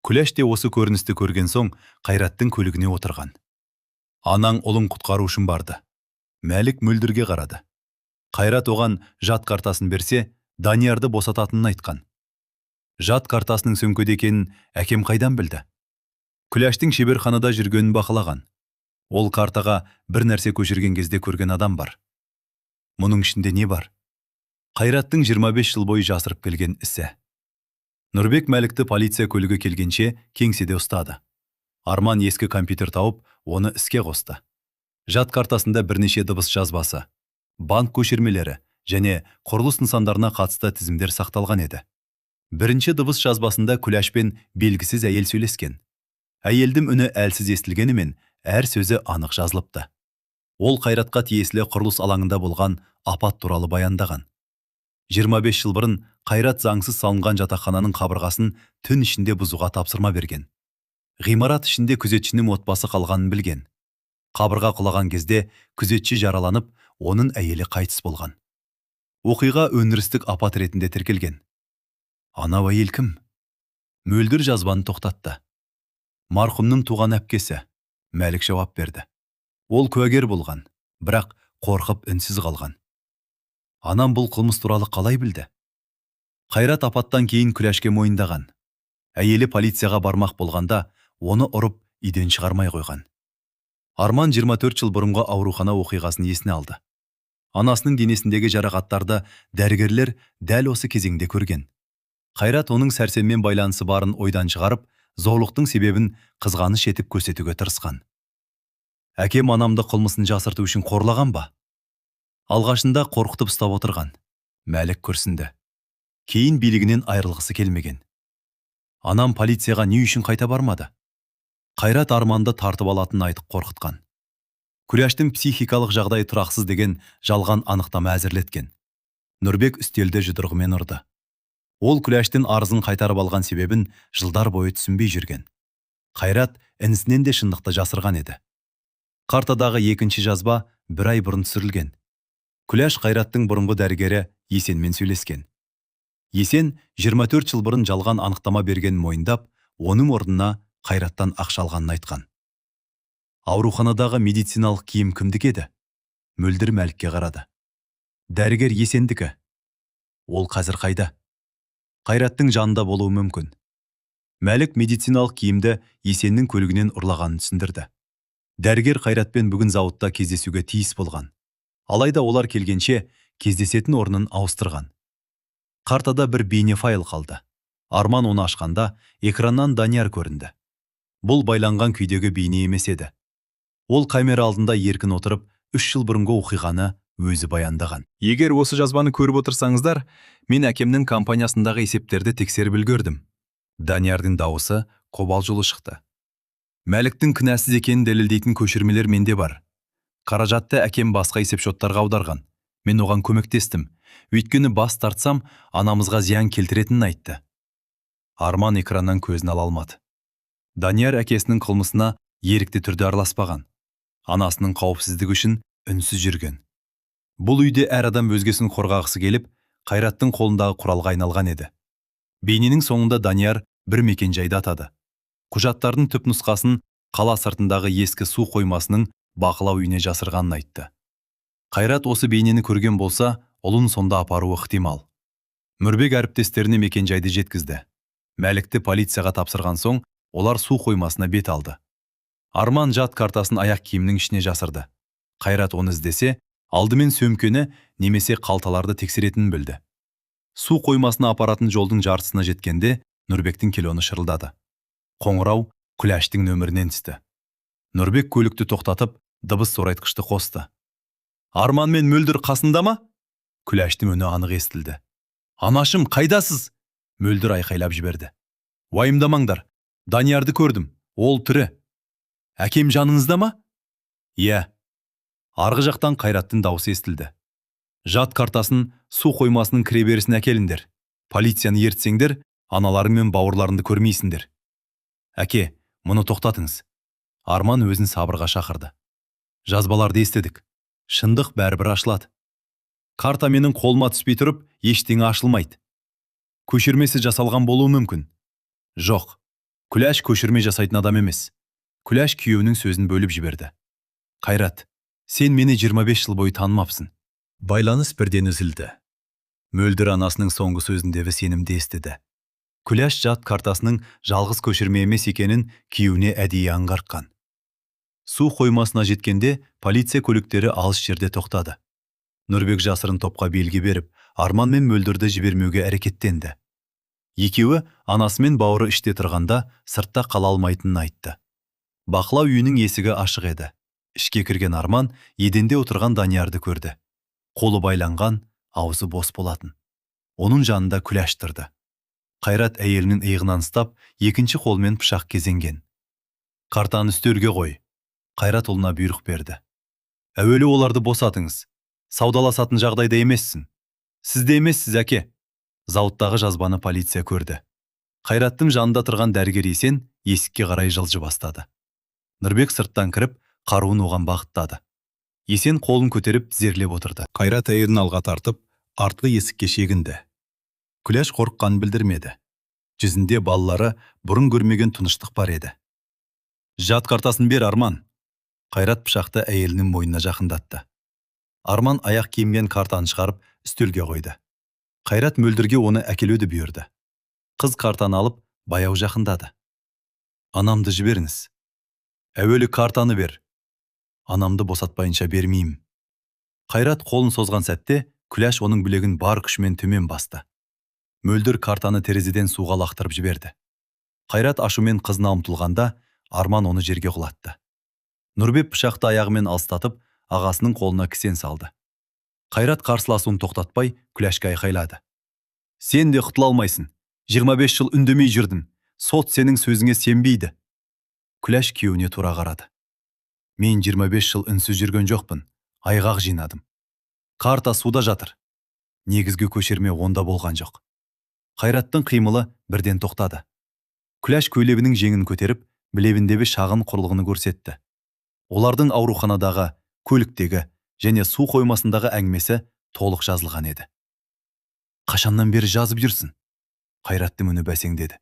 Күләш те осы көріністі көрген соң Қайраттың көлігіне отырған. Анаң ұлын құтқару үшін барды. Мәлік Мөлдірге қарады. Қайрат оған жат картасын берсе, Даниярды босататынын айтқан. Жат картасының сөмкеде екенін әкем қайдан білді? Күләштің шеберханада жүргенін бақылаған. Ол картаға бір нәрсе көшірген кезде көрген адам бар. Мұның ішінде не бар? Қайраттың 25 жыл бойы жасырып келген ісі. Нұрбек Мәлікті полиция көлігі келгенше кеңседе ұстады. Арман ескі компьютер тауып, оны іске қосты. Жат картасында бірнеше дыбыс жазбасы, банк көшірмелері және құрылыс нысандарына қатысты тізімдер сақталған еді. Бірінші дыбыс жазбасында Күләш пен белгісіз әйел сөйлескен. Әйелдің үні әлсіз естілгенімен, әр сөзі анық жазылыпты. Ол Қайратқа тиесілі құрылыс алаңында болған апат туралы баяндаған. 25 жыл бұрын Қайрат заңсыз салынған жатақхананың қабырғасын түн ішінде бұзуға тапсырма берген. Ғимарат ішінде күзетшінің отбасы қалғанын білген. Қабырға құлаған кезде күзетші жараланып, оның әйелі қайтыс болған. Оқиға өндірістік апат ретінде тіркелген. Анау әйел кім? Мөлдір жазбаны тоқтатты. Марқұмның туған әпкесі. Мәлік жауап берді. Ол куәгер болған, бірақ қорқып үнсіз қалған. Анам бұл қылмыс туралы қалай білді? Қайрат апаттан кейін Күләшке мойындаған. Әйелі полицияға бармақ болғанда, оны ұрып, үйден шығармай қойған. Арман 24 жыл бұрынғы аурухана оқиғасын есіне алды. Анасының денесіндегі жарақаттарды дәрігерлер дәл осы кезеңде көрген. Қайрат оның Сәрсенмен байланысы барын ойдан шығарып, зорлықтың себебін қызғаныш етіп көрсетуге тырысқан. Әкем анамды қылмысын жасырту үшін қорлаған ба? Алғашында қорқытып ұстап отырған. Мәлік күрсінді. Кейін билігінен айырылғысы келмеген. Анам полицияға не үшін қайта бармады? Қайрат Арманды тартып алатынын айтып қорқытқан. Күләштің психикалық жағдайы тұрақсыз деген жалған анықтама әзірлеткен. Нұрбек үстелді жұдырығымен ұрды. Ол Күләштің арызын қайтарып алған себебін жылдар бойы түсінбей жүрген. Қайрат інісінен де шындықты жасырған еді. Картадағы екінші жазба бір ай бұрын түсірілген. Күләш Қайраттың бұрынғы дәрігері Есенмен сөйлескен. Есен 24 жыл бұрын жалған анықтама бергенін мойындап, оның орнына Қайраттан ақша алғанын айтқан. Ауруханадағы медициналық киім кімдікі еді? Мөлдір Мәлікке қарады. Дәрігер Есендікі. Ол қазір қайда? Қайраттың жанында болуы мүмкін. Мәлік медициналық киімді Есеннің көлігінен ұрлағанын түсіндірді. Дәрігер Қайратпен бүгін зауытта кездесуге тиіс болған. Алайда олар келгенше кездесетін орнын ауыстырған. Картада бір бейнефайл қалды. Арман оны ашқанда экраннан Данияр көрінді. Бұл байланған күйдегі бейне емес еді. Ол камера алдында еркін отырып, 3 жыл бұрынғы оқиғаны Өзі баяндаған. Егер осы жазбаны көріп отырсаңыздар, мен әкемнің компаниясындағы есептерді тексеріп үлгердім. Даниярдың дауысы қобалжулы шықты. Мәліктің кінәсіз екенін дәлелдейтін көшірмелер менде бар. Қаражатты әкем басқа есепшоттарға аударған. Мен оған көмектестім. Өйткені бас тартсам, анамызға зиян келтіретінін айтты. Арман экраннан көзін ала алмады. Данияр әкесінің қылмысына ерікті түрде араласпаған. Анасының қауіпсіздігі үшін үнсіз жүрген. Бұл үйде әр адам өзгесін қорғағысы келіп, Қайраттың қолындағы құралға айналған еді. Бейненің соңында Данияр бір мекенжайды атады. Құжаттардың түп нұсқасын қала сыртындағы ескі су қоймасының бақылау үйіне жасырғанын айтты. Қайрат осы бейнені көрген болса, ұлын сонда апаруы ықтимал. Мүрбек әріптестеріне мекенжайды жеткізді. Мәлікті полицияға тапсырған соң, олар су қоймасына бет алды. Арман жат картасын аяқ киімнің ішіне жасырды. Қайрат оны іздесе, алдымен сөмкені немесе қалталарды тексеретінін білді. Су қоймасына апаратын жолдың жартысына жеткенде Нұрбектің телефоны шырылдады. Қоңырау Күләштің нөмірінен түсті. Нұрбек көлікті тоқтатып, дыбыс зорайтқышты қосты. «Арман мен Мөлдір қасында ма?» Күләштің үні анық естілді. «Анашым, қайдасыз?» Мөлдір айқайлап жіберді. «Уайымдамаңдар, Даниярды көрдім, ол тірі. Әкем жаныңызда ма?» «Иә». Арғы жақтан Қайраттың дауысы естілді. «Жат картасын су қоймасының кіреберісіне әкеліңдер. Полицияны ертсеңдер, аналарың мен бауырларыңды көрмейсіңдер». «Әке, мұны тоқтатыңыз». Арман өзін сабырға шақырды. «Жазбаларды естідік. Шындық бәрібір ашылады. Карта менің қолыма түспей тұрып, ештеңе ашылмайды. Көшірмесі жасалған болуы мүмкін». «Жоқ, Күләш көшірме жасайтын адам емес». Күләш күйеуінің сөзін бөліп жіберді. «Қайрат, сен мені 25 жыл бойы танымапсың». Байланыс бірден үзілді. Мөлдір анасының соңғы сөзіндегі сенімді естіді. Күләш жат картасының жалғыз көшірме емес екенін күйеуіне әдейі аңғартқан. Су қоймасына жеткенде полиция көліктері алыс жерде тоқтады. Нұрбек жасырын топқа белгі беріп, Арман мен Мөлдірді жібермеуге әрекеттенді. Екеуі анасы мен бауыры іште тұрғанда сыртта қала алмайтынын айтты. Бақылау үйінің есігі ашық еді. Ішке кірген Арман еденде отырған Даниярды көрді. Қолы байланған, аузы бос болатын. Оның жанында Күләш тұрды. Қайрат әйелінің иығынан ұстап, екінші қолымен пышақ кезенген. «Картаны үстелге қой», Қайрат ұлына бұйрық берді. «Әуелі оларды босатыңыз. Саудаласатын жағдайда емессің». «Сіз де емессіз, әке». Зауыттағы жазбаны полиция көрді. Қайраттың жанында тұрған дәрігер Есен есікке қарай жылжи бастады. Нұрбек сырттан кіріп, қаруын оған бағыттады. Есен қолын көтеріп тізерлеп отырды. Қайрат әйелін алға тартып, артқы есікке шегінді. Күләш қорыққанын білдірмеді. Жүзінде балалары бұрын көрмеген тыныштық бар еді. «Жат картасын бер, Арман». Қайрат пышақты әйелінің мойнына жақындатты. Арман аяқ киімнен картаны шығарып, үстелге қойды. Қайрат Мөлдірге оны әкелуді бұйырды. Қыз картаны алып, баяу жақындады. «Анамды жіберіңіз». «Әуелі картаны бер». «Анамды босатпайынша бермеймін». Қайрат қолын созған сәтте Күләш оның білегін бар күшімен төмен басты. Мөлдір картаны терезеден суға лақтырып жіберді. Қайрат ашумен қызына ұмтылғанда, Арман оны жерге құлатты. Нұрбек пышақты аяғымен алыстатып, ағасының қолына кісен салды. Қайрат қарсыласуын тоқтатпай, Күләшке айқайлады. «Сен де құтыла алмайсың. 25 жыл үндемей жүрдің. Сот сенің сөзіңе сенбейді». Күләш күйеуіне тура қарады. «Мен 25 жыл үнсіз жүрген жоқпын. Айғақ жинадым. Карта суда жатыр. Негізгі көшірме онда болған жоқ». Қайраттың қимылы бірден тоқтады. Күләш көйлегінің жеңін көтеріп, білегіндегі шағын құрылғыны көрсетті. Олардың ауруханадағы, көліктегі және су қоймасындағы әңгімесі толық жазылған еді. «Қашаннан бері жазып жүрсің?» Қайраттың үні бәсеңдеді.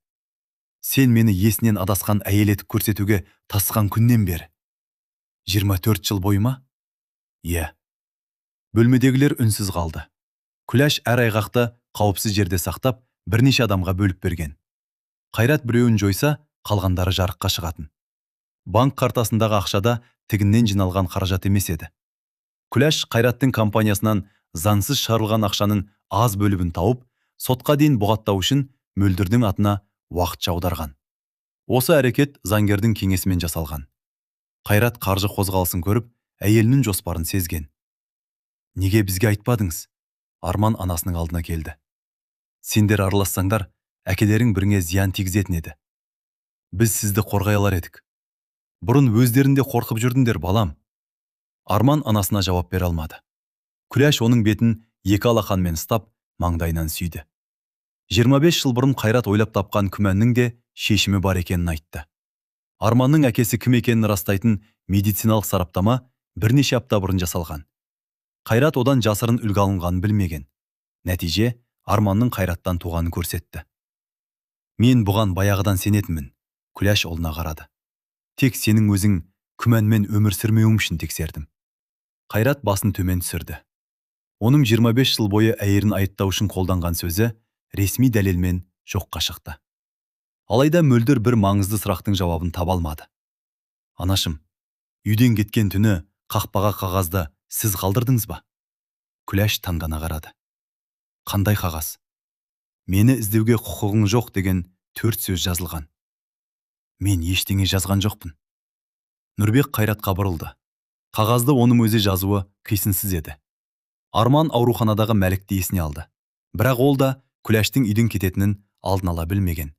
«Сен мені есінен адасқан әйел етіп көрсетуге тасқан күннен бері». 24 жыл бойы ма?» «Иә». Бөлмедегілер үнсіз қалды. Күләш әр айғақты қауіпсіз жерде сақтап, бірнеше адамға бөліп берген. Қайрат біреуін жойса, қалғандары жарыққа шығатын. Банк картасындағы ақшада тігіннен жиналған қаражат емес еді. Күләш Қайраттың компаниясынан заңсыз шығарылған ақшаның аз бөлігін тауып, сотқа дейін бұғаттау үшін Мөлдірдің атына уақытша аударған. Осы әрекет заңгердің кеңесімен жасалған. Қайрат қаржы қозғалысын көріп, әйелінің жоспарын сезген. Неге бізге айтпадыңыз? Арман анасының алдына келді. Сендер аралассаңдар, әкелерің біріңе зиян тигізетін еді. Біз сізді қорғай алар едік. Бұрын өздерінде қорқып жүрдіңдер, балам. Арман анасына жауап бере алмады. Күләш оның бетін екі алақанмен ұстап, маңдайынан сүйді. 25 жыл бұрын Қайрат ойлап тапқан күмәннің де шешімі бар екенін айтты. Арманның әкесі кім екенін растайтын медициналық сараптама бірнеше апта бұрын жасалған. Қайрат одан жасырын үлгі алынғанын білмеген. Нәтиже Арманның Қайраттан туғанын көрсетті. Мен бұған баяғыдан сенетінмін, Күләш ұлына қарады. Тек сенің өзің күмәнмен өмір сүрмеуің үшін тексердім. Қайрат басын төмен түсірді. Оның 25 жыл бойы әйелін айыптау үшін қолданған сөзі ресми дәлелмен жоққа шықты. Алайда Мөлдір бір маңызды сұрақтың жауабын таба алмады. Анашым, үйден кеткен түні қақпаға қағазды сіз қалдырдыңыз ба? Күләш таңдана қарады. Қандай қағаз? Мені іздеуге құқығың жоқ деген 4 сөз жазылған. Мен ештеңе жазған жоқпын. Нұрбек Қайратқа бұрылды. Қағазды оның өзі жазуы қисынсыз еді. Арман ауруханадағы Мәлікті есіне алды. Бірақ ол да Күләштің үйден кететінін алдын ала білмеген.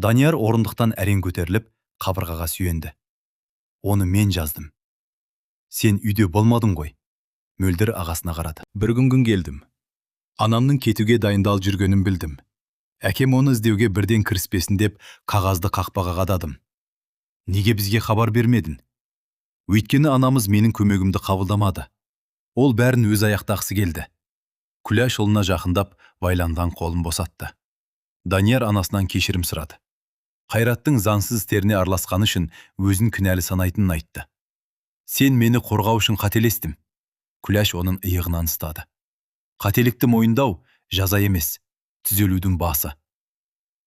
Данияр орындықтан әрең көтеріліп, қабырғаға сүйенді. Оны мен жаздым. Сен үйде болмадың ғой. Мөлдір ағасына қарады. Бір күн келдім. Анамның кетуге дайындалып жүргенін білдім. Әкем оны іздеуге бірден кіріспесін деп қағазды қақпаға қададым. Неге бізге хабар бермедің? Өйткені анамыз менің көмегімді қабылдамады. Ол бәрін өз аяқтағысы келді. Күләш ұлына жақындап, байланған қолын босатты. Данияр анасынан кешірім сұрады. Қайраттың заңсыз істеріне араласқаны үшін өзін кінәлі санайтынын айтты. Сен мені қорғау үшін қателестім. Күләш оның иығынан ұстады. Қателікті мойындау жаза емес, түзелудің басы.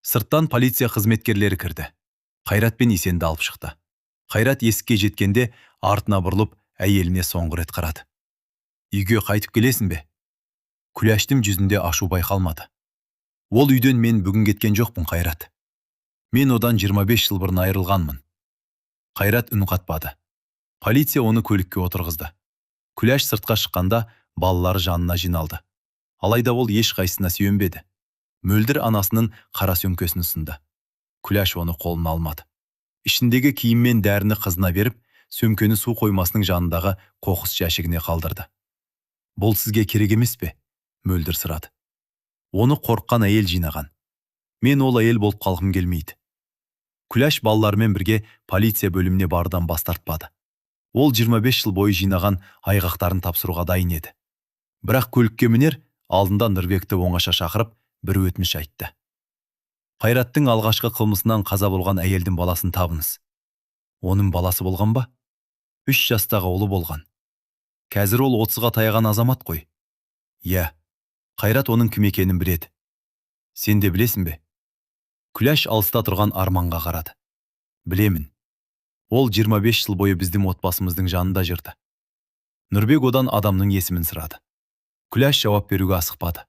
Сырттан полиция қызметкерлері кірді. Қайрат пен Есенді алып шықты. Қайрат есікке жеткенде артына бұрылып, әйеліне соңғы рет қарады. Үйге қайтып келесің бе? Күләштің жүзінде ашу байқалмады. Ол үйден мен бүгін кеткен жоқпын, Қайрат. Мен одан 25 жыл бұрын айырылғанмын. Қайрат үн қатпады. Полиция оны көлікке отырғызды. Күләш сыртқа шыққанда балалары жанына жиналды. Алайда ол ешқайсысына сүйенбеді. Мөлдір анасының қара сөмкесін ұсынды. Күләш оны қолына алмады. Ішіндегі киім мен дәріні қызына беріп, сөмкені су қоймасының жанындағы қоқыс жәшігіне қалдырды. Бұл сізге керек емес пе? Мөлдір сұрады. Оны қорыққан әйел жинаған. Мен ол әйел болып қалғым келмейді. Күләш балаларымен бірге полиция бөліміне барудан бас тартпады. Ол 25 жыл бойы жинаған айғақтарын тапсыруға дайын еді. Бірақ көлікке мінер алдында Нұрбекті оңаша шақырып, бір өтініш айтты. Қайраттың алғашқы қылмысынан қаза болған әйелдің баласын табыңыз. Оның баласы болған ба? 3 жастағы ұлы болған. Қазір ол 30-ға таяған азамат қой. Иә, Қайрат оның кім екенін біледі. Сен де білесің бе? Күләш алыста тұрған Арманға қарады. Білемін. Ол 25 жыл бойы біздің отбасымыздың жанында жүрді. Нұрбек одан адамның есімін сұрады. Күләш жауап беруге асықпады.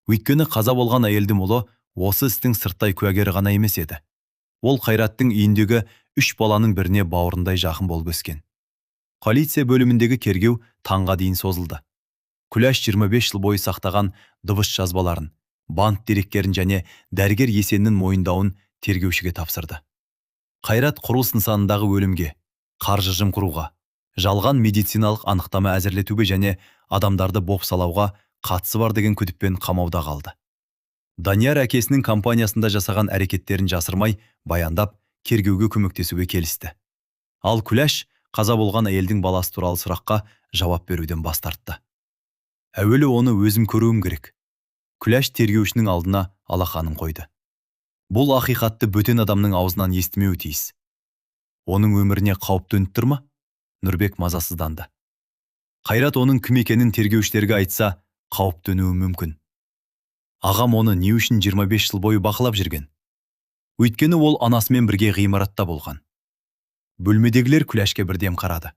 Өйткені қаза болған әйелдің ұлы осы істің сырттай куәгері ғана емес еді. Ол Қайраттың үйіндегі 3 баланың біріне бауырындай жақын болып өскен. Полиция бөліміндегі тергеу таңға дейін созылды. Күләш 25 жыл бойы сақтаған дыбыс жазбаларын, банк деректерін және дәрігер Есеннің мойындауын тергеушіге тапсырды. Қайрат құрылыс нысанындағы өлімге, қаржы жымқыруға, жалған медициналық анықтама әзірлетуге және адамдарды бопсалауға қатысы бар деген күдікпен қамауда қалды. Данияр әкесінің компаниясында жасаған әрекеттерін жасырмай баяндап, тергеуге көмектесуге келісті. Ал Күләш қаза болған әйелдің баласы туралы сұраққа жауап беруден бас тартты. Әуелі оны өзім көруім керек. Күләш тергеушінің алдына алақанын қойды. Бұл ақиқатты бөтен адамның аузынан естімеуі тиіс. Оның өміріне қауіп төніп тұр ма? Нұрбек мазасызданды. Қайрат оның кім екенін тергеушілерге айтса, қауіп төнуі мүмкін. Ағам оны не үшін 25 жыл бойы бақылап жүрген? Өйткені ол анасымен бірге ғимаратта болған. Бөлмедегілер Күләшке бірден қарады.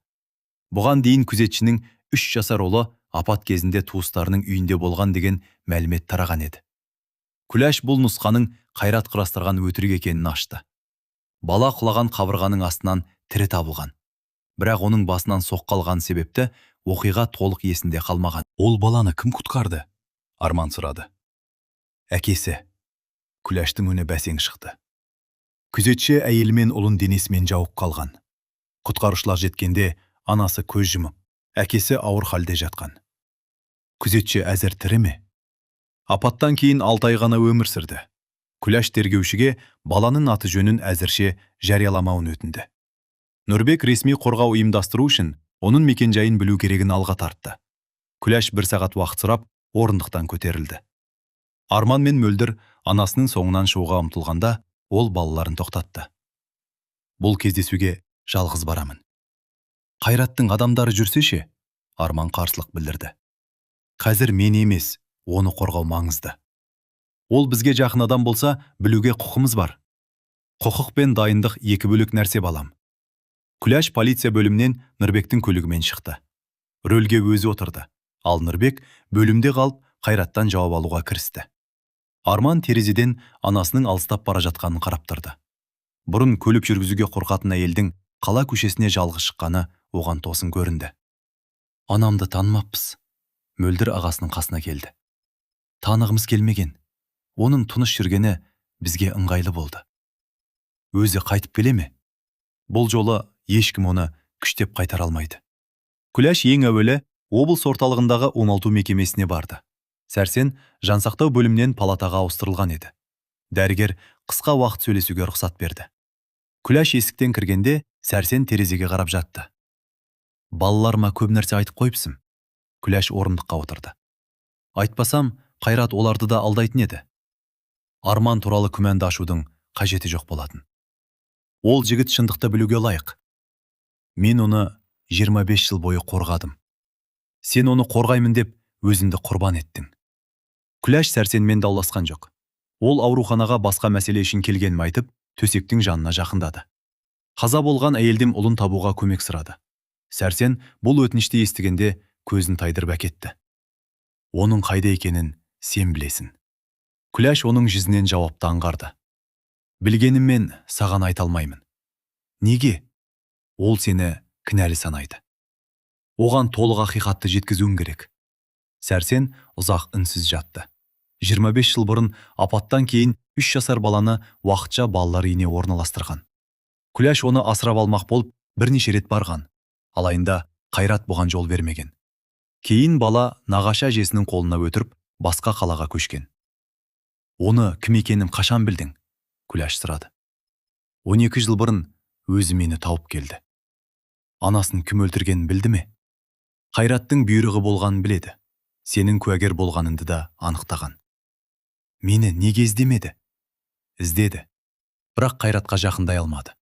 Бұған дейін күзетшінің 3 жасар ұлы апат кезінде туыстарының үйінде болған деген мәлімет тараған еді. Күләш бұл нұсқаның Қайрат құрастырған өтірік екенін ашты. Бала құлаған қабырғаның астынан тірі табылған. Бірақ оның басынан соққы алған себепті Оқиға толық есінде қалмаған. Ол баланы кім құтқарды? Арман сұрады. Әкесі. Күләштің үні бәсең шықты. Күзетші әйелі мен ұлын денесімен жауып қалған. Құтқарушылар жеткенде анасы көз жұмып, әкесі ауыр халде жатқан. Күзетші әзір тірі ме? Апаттан кейін 6 ай ғана өмір сүрді. Күләш тергеушіге баланың аты жөнін әзірше жарияламауын өтінді. Нұрбек ресми қорғау ұйымдастыру үшін оның мекенжайын білу керегін алға тартты. Күләш бір сағат уақыт сұрап, орындықтан көтерілді. Арман мен Мөлдір анасының соңынан шығуға ұмтылғанда, ол балаларын тоқтатты. Бұл кездесуге жалғыз барамын. Қайраттың адамдары жүрсе ше? Арман қарсылық білдірді. Қазір мен емес, оны қорғау маңызды. Ол бізге жақын адам болса, білуге құқымыз бар. Құқық пен дайындық екі бөлек нәрсе, балам. Күләш полиция бөлімінен Нұрбектің көлігімен шықты. Рөлге өзі отырды. Ал Нұрбек бөлімде қалып, Қайраттан жауап алуға кірісті. Арман терезеден анасының алыстап бара жатқанын қарап тұрды. Бұрын көлік жүргізуге қорқатын әйелдің қала көшесіне жалғыз шыққаны оған тосын көрінді. Анамды танымаппыз. Мөлдір ағасының қасына келді. Танығымыз келмеген. Оның тыныш жүргені бізге ыңғайлы болды. Өзі қайтып келе ме? Бұл жолы ешкім оны күштеп қайтара алмайды. Күләш ең әуелі облыс орталығындағы оңалту мекемесіне барды. Сәрсен жансақтау бөлімінен палатаға ауыстырылған еді. Дәрігер қысқа уақыт сөйлесуге рұқсат берді. Күләш есіктен кіргенде Сәрсен терезеге қарап жатты. Балаларыма көп нәрсе айтып қойыпсым. Күләш орындыққа отырды. Айтпасам, Қайрат оларды да алдайтын еді. Арман туралы күмәнді ашудың қажеті жоқ болатын. Ол жігіт шындықты білуге лайық. Мен оны 25 жыл бойы қорғадым. Сен оны қорғаймын деп өзіңді құрбан еттің. Күләш Сәрсенмен дауласқан жоқ. Ол ауруханаға басқа мәселе үшін келгенін айтып, төсектің жанына жақындады. Қаза болған әйелдің ұлын табуға көмек сұрады. Сәрсен бұл өтінішті естігенде көзін тайдырып әкетті. Оның қайда екенін сен білесің. Күләш оның жүзінен жауапты аңғарды. Білгеніммен саған айта алмаймын. Неге? Ол сені кінәлі санайды. Оған толық ақиқатты жеткізуің керек. Сәрсен ұзақ үнсіз жатты. 25 жыл бұрын апаттан кейін 3 жасар баланы уақытша балалар үйіне орналастырған. Күләш оны асырап алмақ болып бірнеше рет барған. Алайында Қайрат бұған жол бермеген. Кейін бала нағашы әжесінің қолына өтіріп, басқа қалаға көшкен. Оны кім екенін қашан білдің? Күләш сұрады. 12 жыл бұрын өзі мені тауып келді. Анасын кім өлтіргенін білді ме? Қайраттың бұйрығы болғанын біледі. Сенің куәгер болғаныңды да анықтаған. Мені неге іздемеді? Іздеді. Бірақ Қайратқа жақындай алмады.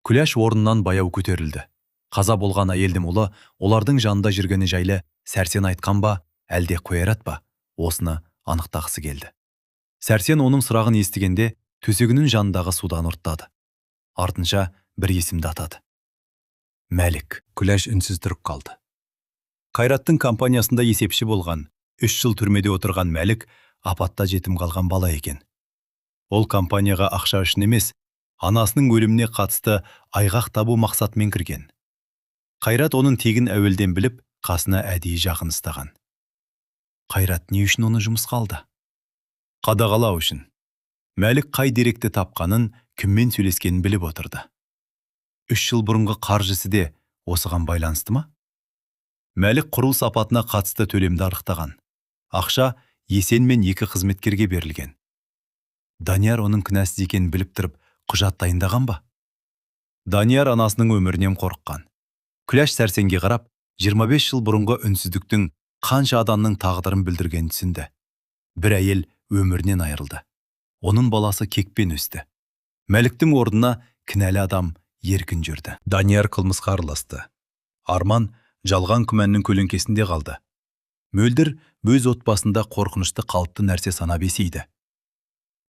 Күләш орнынан баяу көтерілді. Қаза болған әйелдің ұлы олардың жанында жүргені жайлы Сәрсен айтқан ба, әлде Қайрат па? Осыны анықтағысы келді. Сәрсен оның сұрағын естігенде төсегінің жанындағы судан ұрттады. Артынша бір есімді атады. Мәлік. Күләш үнсіз тұрып қалды. Қайраттың компаниясында есепші болған, 3 жыл түрмеде отырған Мәлік апатта жетім қалған бала екен. Ол компанияға ақша үшін емес, анасының өліміне қатысты айғақ табу мақсатымен кірген. Қайрат оның тегін әуелден біліп, қасына әдейі жақын ұстаған. Қайрат не үшін оны жұмысқа алды? Қадағалау үшін. Мәлік қай деректі тапқанын, кіммен сөйлескенін біліп отырды. 3 жыл бұрынғы қаржысы де осыған байланысты ма? Мәлік құрылыс апатына қатысты төлемді анықтаған. Ақша Есен мен екі қызметкерге берілген. Данияр оның кінәсіз екенін біліп тұрып, құжат дайындаған ба? Данияр анасының өмірінен қорыққан. Күләш Сәрсенге қарап, 25 жыл бұрынғы үнсіздіктің қанша адамның тағдырын бүлдіргенін түсінді. Бір әйел өмірінен айырылды. Оның баласы кекпен өсті. Мәліктің орнына кінәлі адам еркін жүрді. Данияр қылмысқа араласты. Арман жалған күмәннің көлеңкесінде қалды. Мөлдір өз отбасында қорқынышты қалыпты нәрсе санап есейді.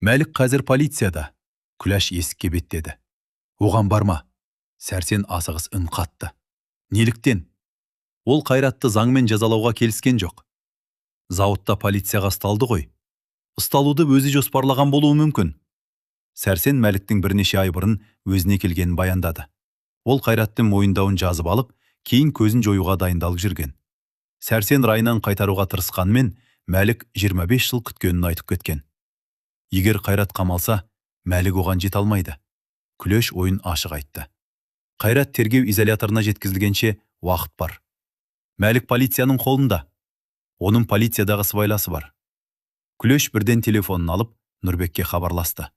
Мәлік қазір полицияда. Күләш есікке беттеді. Оған барма. Сәрсен асығыс үн қатты. Неліктен? Ол Қайратты заңмен жазалауға келіскен жоқ. Зауытта полицияға ұсталды ғой. Ұсталуды өзі жоспарлаған болуы мүмкін. Сәрсен Мәліктің бірнеше ай бұрын өзіне келгенін баяндады. Ол Қайраттың мойындауын жазып алып, Кейін көзін жоюға дайындалып жүрген. Сәрсен райынан қайтаруға тырысқанмен, Мәлік 25 жыл күткенін айтып кеткен. Егер Қайрат қамалса, Мәлік оған жете алмайды. Күлеш ойын ашық айтты. Қайрат тергеу изоляторына жеткізілгенше уақыт бар. Мәлік полицияның қолында. Оның полициядағы сыбайласы бар. Күлеш бірден телефонын алып, Нұрбекке хабарласты.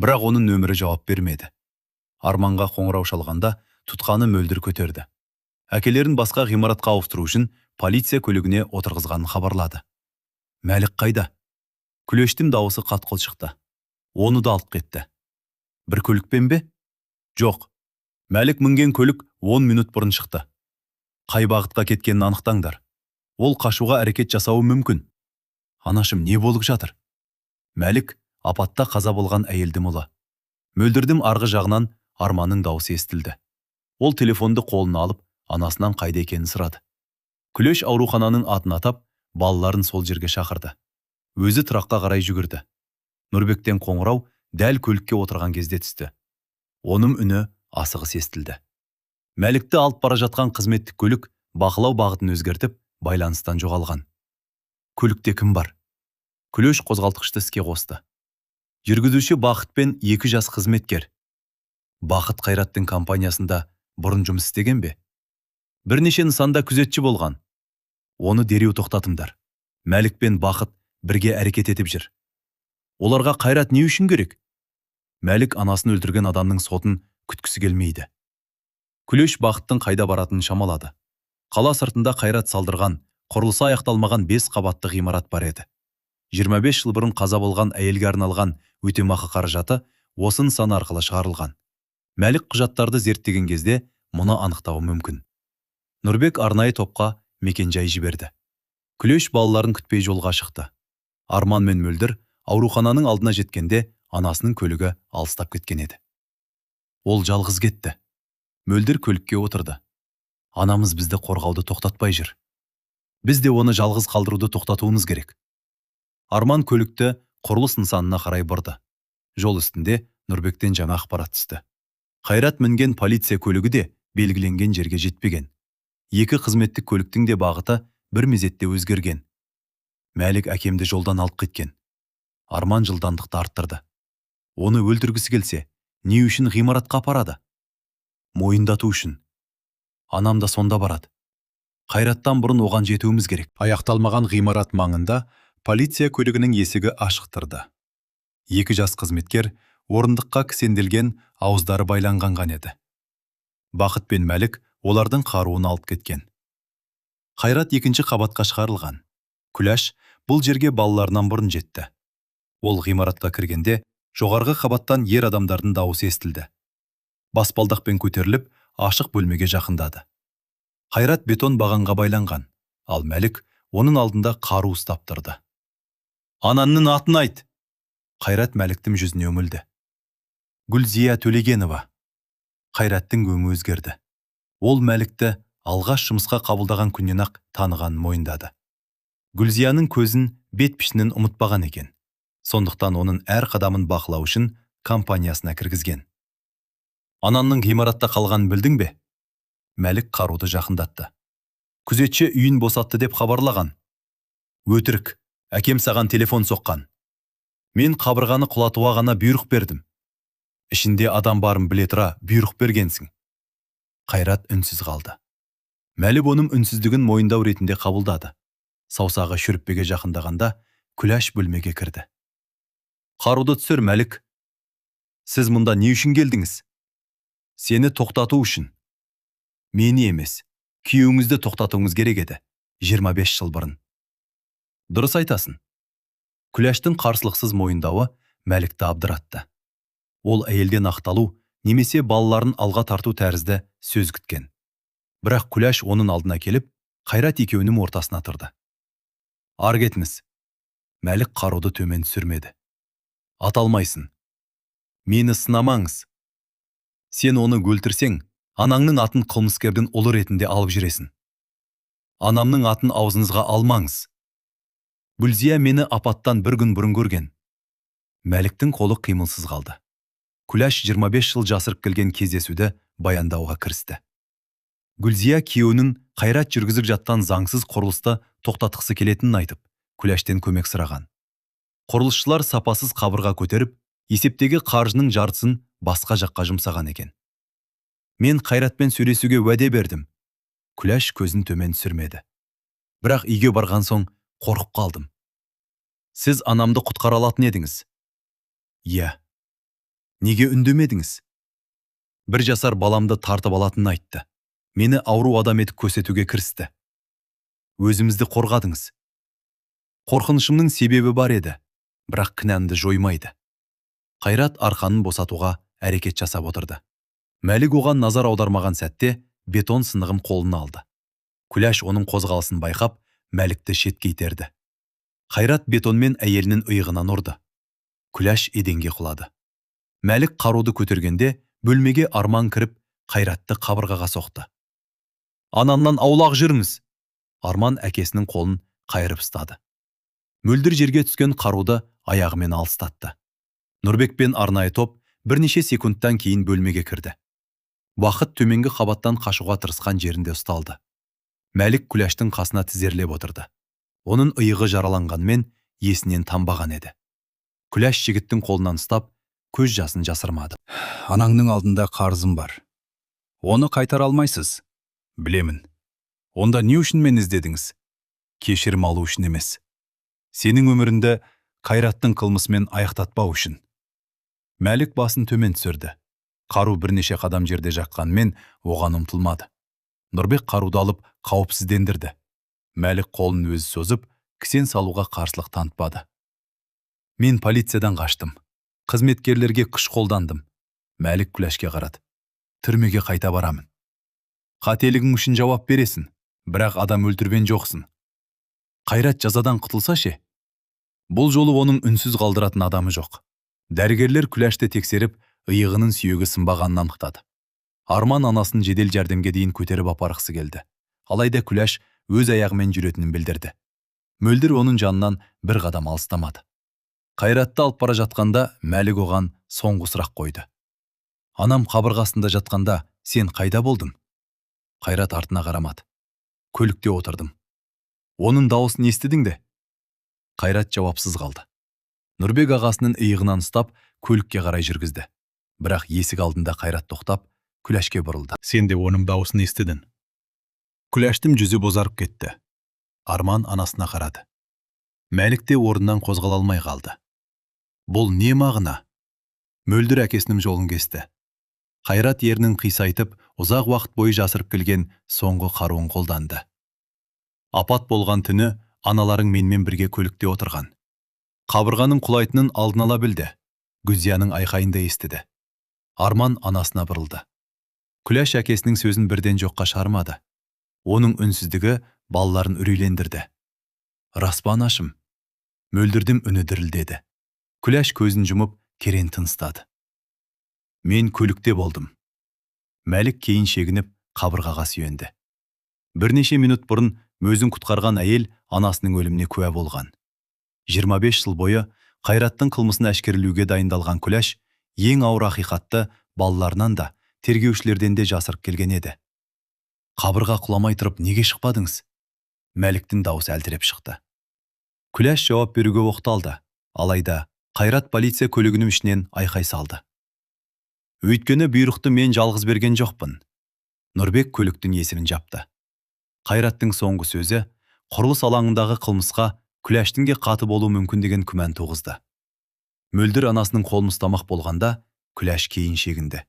Бірақ оның нөмірі жауап бермеді. Арманға қоңырау шалғанда тұтқаны Мөлдір көтерді. Әкелерін басқа ғимаратқа ауыстыру үшін полиция көлігіне отырғызғанын хабарлады. Мәлік қайда? Күлештің дауысы қатқыл шықты. Оны да алып кетті. Бір көлікпен бе? Жоқ. Мәлік мінген көлік 10 минут бұрын шықты. Қай бағытқа кеткенін анықтаңдар. Ол қашуға әрекет жасауы мүмкін. Анашым, не болып жатыр? Мәлік апатта қаза болған әйелдің ұлы. Мөлдірдің арғы жағынан Арманның дауысы естілді. Ол телефонды қолына алып, анасынан қайда екенін сұрады. Күлеш аурухананың атын атап, балаларын сол жерге шақырды. Өзі тұраққа қарай жүгірді. Нұрбектен қоңырау дәл көлікке отырған кезде түсті. Оның үні асығыс естілді. Мәлікті алып бара жатқан қызметтік көлік бақылау бағытын өзгертіп, байланыстан жоғалған. Көлікте кім бар? Күлеш қозғалтқышты іске қосты. Жүргізуші Бақыт пен екі жас қызметкер. Бақыт Қайраттың компаниясында бұрын жұмыс істеген бе? Бірнеше нысанда күзетші болған. Оны дереу тоқтатыңдар. Мәлік пен Бақыт бірге әрекет етіп жүр. Оларға Қайрат не үшін керек? Мәлік анасын өлтірген адамның сотын күткісі келмейді. Күлеш Бақыттың қайда баратынын шамалады. Қала сыртында Қайрат салдырған, құрылысы аяқталмаған 5 қабатты ғимарат бар еді. 25 жыл бұрын қаза болған әйелге арналған өтемақы қаражаты осы нысан арқылы шығарылған. Мәлік құжаттарды зерттеген кезде мұны анықтауы мүмкін. Нұрбек арнайы топқа мекенжай жіберді. Күлеш балаларын күтпей жолға шықты. Арман мен Мөлдір аурухананың алдына жеткенде анасының көлігі алыстап кеткен еді. Ол жалғыз кетті. Мөлдір көлікке отырды. Анамыз бізді қорғауды тоқтатпай жүр. Біз де оны жалғыз қалдыруды тоқтатуымыз керек. Арман көлікті құрылыс нысанына қарай бұрды. Жол үстінде Нұрбектен жаңа ақпарат түсті. Қайрат мінген полиция көлігі де белгіленген жерге жетпеген. Екі қызметтік көліктің де бағыты бір мезетте өзгерген. Мәлік әкемді жолдан алып кеткен. Арман жылдамдықты арттырды. Оны өлтіргісі келсе, не үшін ғимаратқа апарады? Мойындату үшін. Анам да сонда барады. Қайраттан бұрын оған жетуіміз керек. Аяқталмаған ғимарат маңында полиция көлігінің есігі ашық тұрды. Екі жас қызметкер орындыққа кісенделген, ауыздары байланған еді. Бақыт пен Мәлік олардың қаруын алып кеткен. Қайрат екінші қабатқа шығарылған. Күләш бұл жерге балаларынан бұрын жетті. Ол ғимаратқа кіргенде жоғарғы қабаттан ер адамдардың дауысы естілді. Баспалдақпен көтеріліп, ашық бөлмеге жақындады. Қайрат бетон бағанға байланған, ал Мәлік оның алдында қару ұстап тұрды. Ананның атын айт! Қайрат Мәліктің жүзіне үңілді. Гүлзия Төлегенова. Қайраттың өңі өзгерді. Ол Мәлікті алғаш жұмысқа қабылдаған күннен-ақ танығанын мойындады. Гүлзияның көзін, бет пішінін ұмытпаған екен. Сондықтан оның әр қадамын бақылау үшін компаниясына кіргізген. Ананның ғимаратта қалғанын білдің бе? Мәлік қаруды жақындатты. Күзетші үйін босатты деп хабарлаған. Өтірік, әкем саған телефон соққан. Мен қабырғаны құлатуға ғана бұйрық бердім. Ішінде адам барын біле тұра бұйрық бергенсің. Қайрат үнсіз қалды. Мәлік оның үнсіздігін мойындау ретінде қабылдады. Саусағы шүріппеге жақындағанда Күләш бөлмеге кірді. Қаруды түсір, Мәлік. Сіз мұнда не үшін келдіңіз? Сені тоқтату үшін. Мені емес, күйеуіңізді тоқтатуыңыз керек еді, 25 жыл бұрын. Дұрыс айтасың. Күләштің қарсылықсыз мойындауы Мәлікті абдыратты. Ол әйелден ақталу немесе балаларын алға тарту тәрізді сөз күткен. Бірақ Күләш оның алдына келіп, Қайрат екеуінің ортасына тұрды. Ары кетіңіз. Мәлік қаруды төмен түсірмеді. Ата алмайсың. Мені сынамаңыз. Сен оны өлтірсең, анаңның атын қылмыскердің ұлы ретінде алып жүресің. Анамның атын аузыңызға алмаңыз. Гүлзия мені апаттан бір күн бұрын көрген. Мәліктің қолы қимылсыз қалды. Күләш 25 жыл жасырып келген кездесуді баяндауға кірісті. Гүлзия күйеуінің Қайрат жүргізіп жатқан заңсыз құрылысты тоқтатқысы келетінін айтып, Күләштен көмек сұраған. Құрылысшылар сапасыз қабырға көтеріп, есептегі қаржының жартысын басқа жаққа жұмсаған екен. Мен Қайратпен сөйлесуге уәде бердім. Күләш көзін төмен түсірмеді. Бірақ үйге барған соң қорқып қалдым. Сіз анамды құтқара алатын едіңіз. Иә. Неге үндемедіңіз? 1 жасар баламды тартып алатынын айтты. Мені ауру адам етіп көрсетуге кірісті. Өзімізді қорғадыңыз. Қорқынышымның себебі бар еді, бірақ кінәмді жоймайды. Қайрат арқанын босатуға әрекет жасап отырды. Мәлік оған назар аудармаған сәтте бетон сынығын қолына алды. Күләш оның қозғалысын байқап, Мәлікті шетке итерді. Қайрат бетонмен әйелінің иығынан ұрды. Күләш еденге құлады. Мәлік қаруды көтергенде бөлмеге Арман кіріп, Қайратты қабырғаға соқты. Анамнан аулақ жүріңіз. Арман әкесінің қолын қайырып ұстады. Мөлдір жерге түскен қаруды аяғымен алыстатты. Нұрбек пен арнайы топ бірнеше секундтан кейін бөлмеге кірді. Бақыт төменгі қабаттан қашуға тырысқан жерінде ұсталды. Мәлік Күләштің қасына тізерлеп отырды. Оның иығы жараланғанмен есінен танбаған еді. Күләш жігіттің қолынан ұстап, көз жасын жасырмады. Анаңның алдында қарызым бар. Оны қайтара алмайсыз. Білемін. Онда не үшін мені іздедіңіз? Кешірім алу үшін емес. Сенің өміріңді Қайраттың қылмысымен аяқтатпау үшін. Мәлік басын төмен түсірді. Қару бірнеше қадам жерде жатқанмен оған ұмтылмады. Нұрбек қаруды алып қауіпсіздендірді. Мәлік қолын өзі созып, кісен салуға қарсылық танытпады. Мен полициядан қаштым. Қызметкерлерге күш қолдандым. Мәлік Күләшке қарады. Түрмеге қайта барамын. Қателігің үшін жауап бересің, бірақ адам өлтірген жоқсың. Қайрат жазадан құтылса ше? Бұл жолы оның үнсіз қалдыратын адамы жоқ. Дәрігерлер Күләшті тексеріп, иығының сүйегі сынбағанын анықтады. Арман анасын жедел жәрдемге дейін көтеріп апарғысы келді. Алайда Күләш өз аяғымен жүретінін білдірді. Мөлдір оның жанынан бір қадам алыстамады. Қайратты алып бара жатқанда Мәлік оған соңғы сұрақ қойды. Анам қабырғасында жатқанда сен қайда болдың? Қайрат артына қарамады. Көлікте отырдым. Оның дауысын естідің де? Қайрат жауапсыз қалды. Нұрбек ағасының иығынан ұстап, көлікке қарай жүргізді. Бірақ есік алдында Қайрат тоқтап, Күләшке бұрылды. Сен де оның дауысын естідің. Күләштің жүзі бозарып кетті. Арман анасына қарады. Мәлік те орнынан қозғала алмай қалды. Бұл не мағына? Мөлдір әкесінің жолын кесті. Қайрат ернін қисайтып, ұзақ уақыт бойы жасырып келген соңғы қаруын қолданды. Апат болған түні аналарың менімен бірге көлікте отырған. Қабырғаның құлайтынын алдын ала білді. Гүлзияның айқайын да естіді. Арман анасына бұрылды. Күләш әкесінің сөзін бірден жоққа шығармады. Оның үнсіздігі балаларын үрейлендірді. Рас па, анашым? Мөлдірдің үні дірілдеді. Күләш көзін жұмып, керең тыныстады. Мен көлікте болдым. Мәлік кейін шегініп, қабырғаға сүйенді. Бірнеше минут бұрын өзін құтқарған әйел анасының өліміне куә болған. 25 жыл бойы Қайраттың қылмысын әшкерелеуге дайындалған Күләш ең ауыр ақиқатты балаларынан да, тергеушілерден де жасырып келген еді. Қабырға құламай тұрып неге шықпадыңыз? Мәліктің дауысы әлтіреп шықты. Күләш жауап беруге оқталды. Алайда Қайрат полиция көлігінің ішінен айқай салды. Өйткені бұйрықты мен жалғыз берген жоқпын. Нұрбек көліктің есігін жапты. Қайраттың соңғы сөзі құрылыс алаңындағы қылмысқа Күләштің де қаты болуы мүмкін деген күмән туғызды. Мөлдір анасының қолын ұстамақ болғанда Күләш кейін шегінді.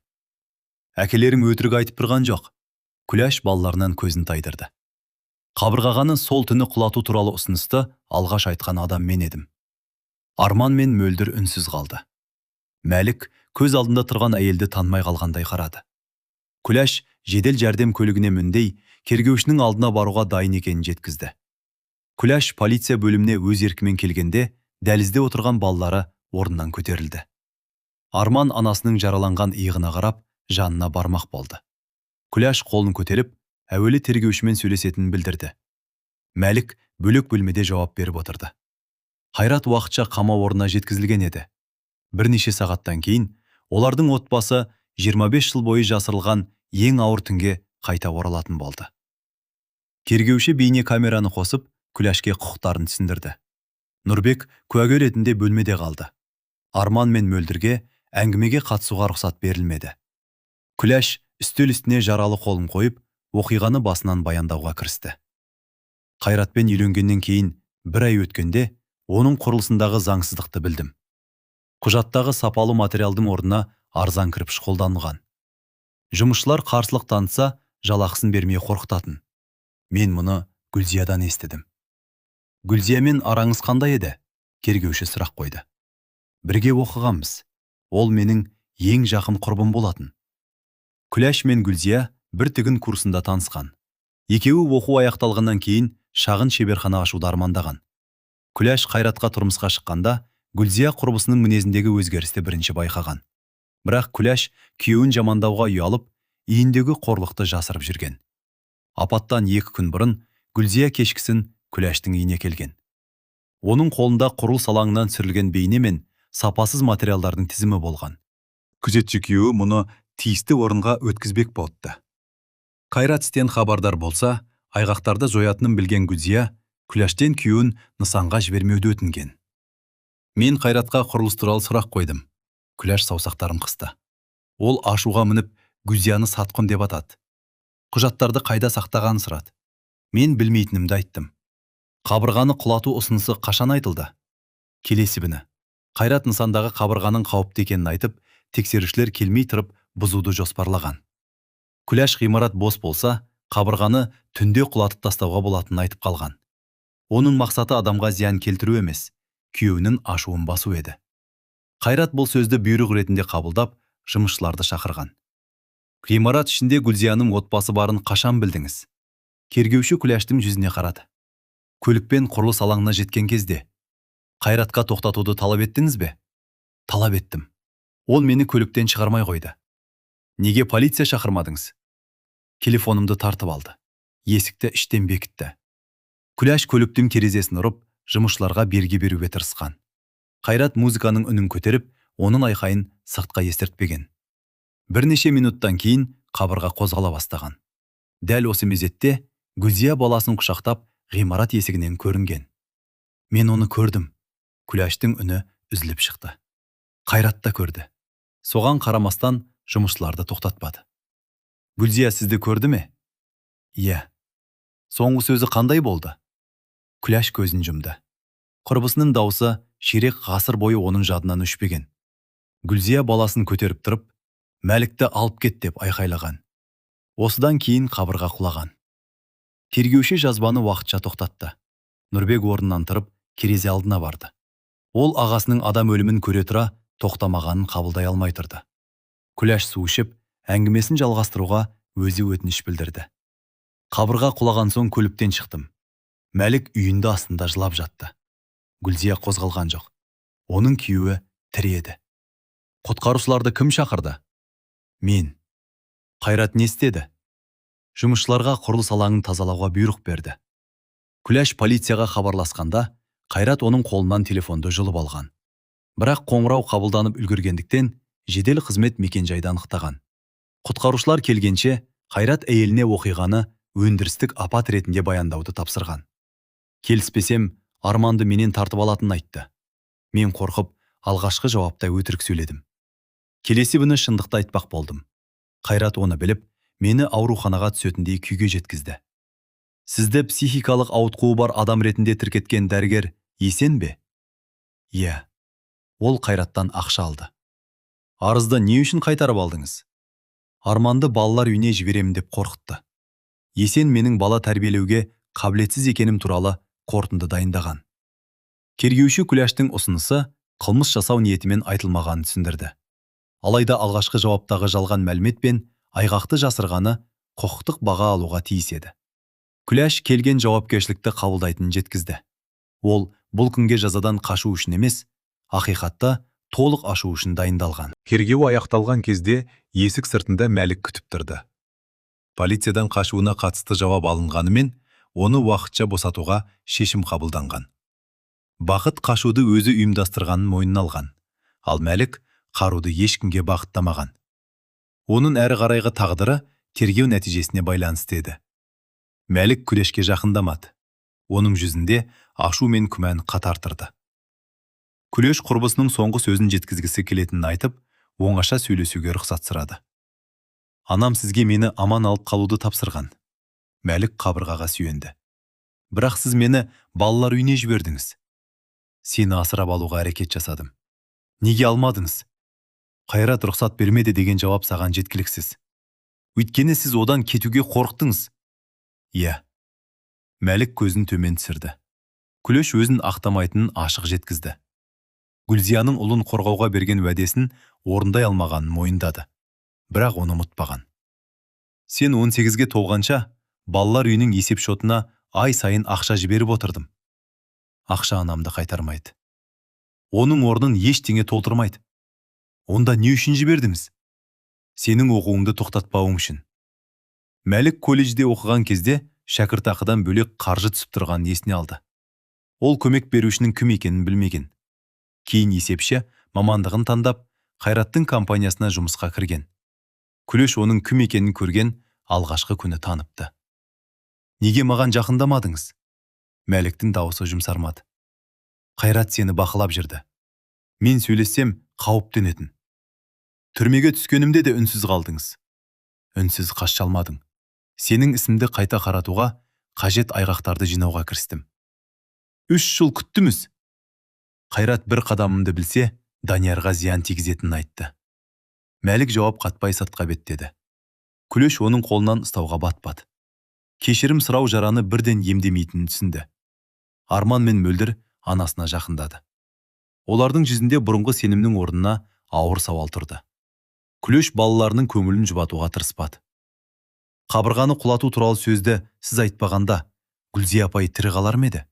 Әкелерің өтірік айтып тұрған жоқ. Күләш балаларынан көзін тайдырды. Қабырғағаны сол түні құлату туралы ұсынысты алғаш айтқан адам мен едім. Арман мен Мөлдір үнсіз қалды. Мәлік көз алдында тұрған әйелді танымай қалғандай қарады. Күләш жедел жәрдем көлігіне міндей, тергеушінің алдына баруға дайын екенін жеткізді. Күләш полиция бөліміне өз еркімен келгенде, дәлізде отырған балалары орнынан көтерілді. Арман анасының жараланған иығына қарап, жанына бармақ болды. Күләш қолын көтеріп, әуелі тергеушімен сөйлесетінін білдірді. Мәлік бөлек бөлмеде жауап беріп отырды. Қайрат уақытша қамау орнына жеткізілген еді. Бірнеше сағаттан кейін олардың отбасы 25 жыл бойы жасырылған ең ауыр түнге Қайта оралатын болды. Тергеуші бейне камераны қосып, Күләшке құқықтарын түсіндірді. Нұрбек куәгер ретінде бөлмеде қалды. Арман мен Мөлдірге әңгімеге қатысуға рұқсат берілмеді. Күләш үстел үстіне жаралы қолын қойып, оқиғаны басынан баяндауға кірісті. Қайратпен үйленгеннен кейін бір ай өткенде оның құрылысындағы заңсыздықты білдім. Құжаттағы сапалы материалдың орнына арзан кірпіш қолданылған. Жұмысшылар қарсылық танытса, жалақысын бермей қорқытатын. Мен мұны Гүлзиядан естідім. Гүлзиямен араңыз қандай еді? Тергеуші сұрақ қойды. Бірге оқығанбыз. Ол менің ең жақын құрбым болатын. Күләш мен Гүлзия бір тігін курсында танысқан. Екеуі оқу аяқталғаннан кейін шағын шеберхана ашуды армандаған. Күләш Қайратқа тұрмысқа шыққанда, Гүлзия құрбысының мінезіндегі өзгерісті бірінші байқаған. Бірақ Күләш күйеуін жамандауға ұялып, үйіндегі қорлықты жасырып жүрген. Апаттан 2 күн бұрын Гүлзия кешкісін Күләштің үйіне келген. Оның қолында құрылыс алаңынан түсірілген бейне мен сапасыз материалдардың тізімі болған. Күзетші күйеуі мұны тиісті орынға өткізбек болыпты. Қайрат істен хабардар болса, айғақтарды жоятынын білген Гүлзия Күләштен күйеуін нысанға жібермеуді өтінген. Мен Қайратқа құрылыс туралы сұрақ қойдым. Күләш саусақтарын қысты. Ол ашуға мініп, Гүлзияны сатқын деп атады. Құжаттарды қайда сақтағанын сұрады. Мен білмейтінімді айттым. Қабырғаны құлату ұсынысы қашан айтылды? Келесі күні. Қайрат нысандағы қабырғаның қауіпті екенін айтып, тексерушілер келмей тұрып бұзуды жоспарлаған. Күләш ғимарат бос болса, қабырғаны түнде құлатып тастауға болатынын айтып қалған. Оның мақсаты адамға зиян келтіру емес, күйеуінің ашуын басу еді. Қайрат бұл сөзді бұйрық ретінде қабылдап, жұмысшыларды шақырған. Ғимарат ішінде Гүлзияның отбасы барын қашан білдіңіз? Тергеуші Күләштің жүзіне қарады. Көлікпен құрылыс алаңына жеткен кезде. Қайратқа тоқтатуды талап еттіңіз бе? Талап еттім. Ол мені көліктен шығармай қойды. Неге полиция шақырмадыңыз? Телефонымды тартып алды. Есікті іштен бекітті. Күләш көліктің терезесін ұрып, жұмысшыларға белгі беруге тырысқан. Қайрат музыканың үнін көтеріп, оның айқайын сыртқа естіртпеген. Бірнеше минуттан кейін қабырға қозғала бастаған. Дәл осы мезетте Гүлзия баласын құшақтап, ғимарат есігінен көрінген. Мен оны көрдім. Күләштің үні үзіліп шықты. Қайрат та көрді. Соған қарамастан жұмысшыларды тоқтатпады. Гүлзия сізді көрді ме? Иә. Соңғы сөзі қандай болды? Күләш көзін жұмды. Құрбысының даусы ширек ғасыр бойы оның жадынан өшпеген. Гүлзия баласын көтеріп тұрып, «Мәлікті алып кет» деп айқайлаған. Осыдан кейін қабырға құлаған. Тергеуші жазбаны уақытша тоқтатты. Нұрбек орнынан тұрып, терезе алдына барды. Ол ағасының адам өлімін көре тұра тоқтамағанын қабылдай алмай тұрды. Күләш су ішіп, әңгімесін жалғастыруға өзі өтініш білдірді. Қабырға құлаған соң көліктен шықтым. Мәлік үйінді астында жылап жатты. Гүлзия қозғалған жоқ. Оның күйеуі тірі еді. Құтқарушыларды кім шақырды? Мен. Қайрат не істеді? Жұмысшыларға құрылыс алаңын тазалауға бұйрық берді. Күләш полицияға хабарласқанда, Қайрат оның қолынан телефонды жұлып алған. Бірақ қоңырау қабылданып үлгергендіктен, жедел қызмет мекенжайды анықтаған. Құтқарушылар келгенше, Қайрат әйеліне оқиғаны өндірістік апат ретінде баяндауды тапсырған. Келіспесем, Арманды менен тартып алатынын айтты. Мен қорқып, алғашқы жауапта өтірік сөйледім. Келесі күні шындықты айтпақ болдым. Қайрат оны біліп, мені ауруханаға түсетіндей күйге жеткізді. Сізді психикалық ауытқуы бар адам ретінде тіркеткен дәрігер Есен бе? Иә. Ол Қайраттан ақша алды. Арызды не үшін қайтарып алдыңыз? Арманды балалар үйіне жіберемін деп қорқытты. Есен менің бала тәрбиелеуге қабілетсіз екенім туралы қорытынды дайындаған. Тергеуші Күләштің ұсынысы қылмыс жасау ниетімен айтылмағанын түсіндірді. Алайда алғашқы жауаптағы жалған мәлімет пен айғақты жасырғаны құқықтық баға алуға тиіс еді. Күләш келген жауапкершілікті қабылдайтынын жеткізді. Ол бұл күнге жазадан қашу үшін емес, ақиқатты толық ашу үшін дайындалған. Тергеу аяқталған кезде есік сыртында Мәлік күтіп тұрды. Полициядан қашуына қатысты жауап алынғанымен, оны уақытша босатуға шешім қабылданған. Бақыт қашуды өзі ұйымдастырғанын мойнына алған, ал Мәлік қаруды ешкімге бағыттамаған. Оның әрі қарайғы тағдыры тергеу нәтижесіне байланысты еді. Мәлік Күләшке жақындамады. Оның жүзінде ашу мен күмән қатар тұрды. Күләш құрбысының соңғы сөзін жеткізгісі келетінін айтып, оңаша сөйлесуге рұқсат сұрады. Анам сізге мені аман алып қалуды тапсырған. Мәлік қабырғаға сүйенді. Бірақ сіз мені балалар үйіне жібердіңіз. Сені асырап алуға әрекет жасадым. Неге алмадыңыз? Қайрат рұқсат бермеді деген жауап саған жеткіліксіз. Өйткені сіз одан кетуге қорықтыңыз. Иә. Мәлік көзін төмен түсірді. Күләш өзін ақтамайтынын ашық жеткізді. Гүлзияның ұлын қорғауға берген уәдесін орындай алмағанын мойындады. Бірақ оны ұмытпаған. Сен 18-ге толғанша балалар үйінің есепшотына ай сайын ақша жіберіп отырдым. Ақша анамды қайтармайды. Оның орнын ештеңе толтырмайды. Онда не үшін жібердіңіз? Сенің оқуыңды тоқтатпауың үшін. Мәлік колледжде оқыған кезде шәкіртақыдан бөлек қаржы түсіп тұрғанын есіне алды. Ол көмек берушінің кім екенін білмеген. Кейін есепші мамандығын таңдап, Қайраттың компаниясына жұмысқа кірген. Күләш оның кім екенін көрген алғашқы күні таныпты. Неге маған жақындамадыңыз? Мәліктің дауысы жұмсармады. Қайрат сені бақылап жүрді. Мен сөйлессем, қауіп төнетін. Түрмеге түскенімде де үнсіз қалдыңыз. Үнсіз қаша алмадың. Сенің ісімді қайта қаратуға, қажет айғақтарды жинауға кірістім. 3 жыл күттіміз. Қайрат бір қадамымды білсе, Даниярға зиян тигізетінін айтты. Мәлік жауап қатпай сыртқа беттеді. Күләш оның қолынан ұстауға батпады. Кешірім сұрау жараны бірден емдемейтінін түсінді. Арман мен Мөлдір анасына жақындады. Олардың жүзінде бұрынғы сенімнің орнына ауыр сауал тұрды. Күләш балаларының көңілін жұбатуға тырыспады. Қабырғаны құлату туралы сөзді сіз айтпағанда, Гүлзия апай тірі қалар ма еді?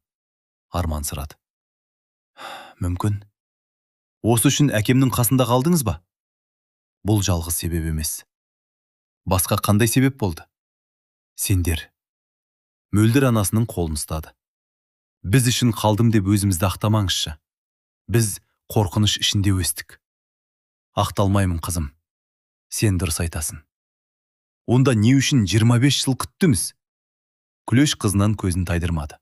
Арман сұрады. Мүмкін. Осы үшін әкемнің қасында қалдыңыз ба? Бұл жалғыз себеп емес. Басқа қандай себеп болды? Сендер. Мөлдір анасының қолын ұстады. Біз үшін қалдым деп өзімізді ақтамаңызшы. Біз қорқыныш ішінде өстік. Ақталмаймын, қызым. Сен дұрыс айтасың. Онда не үшін 25 жыл күттіңіз? Күләш қызынан көзін тайдырмады.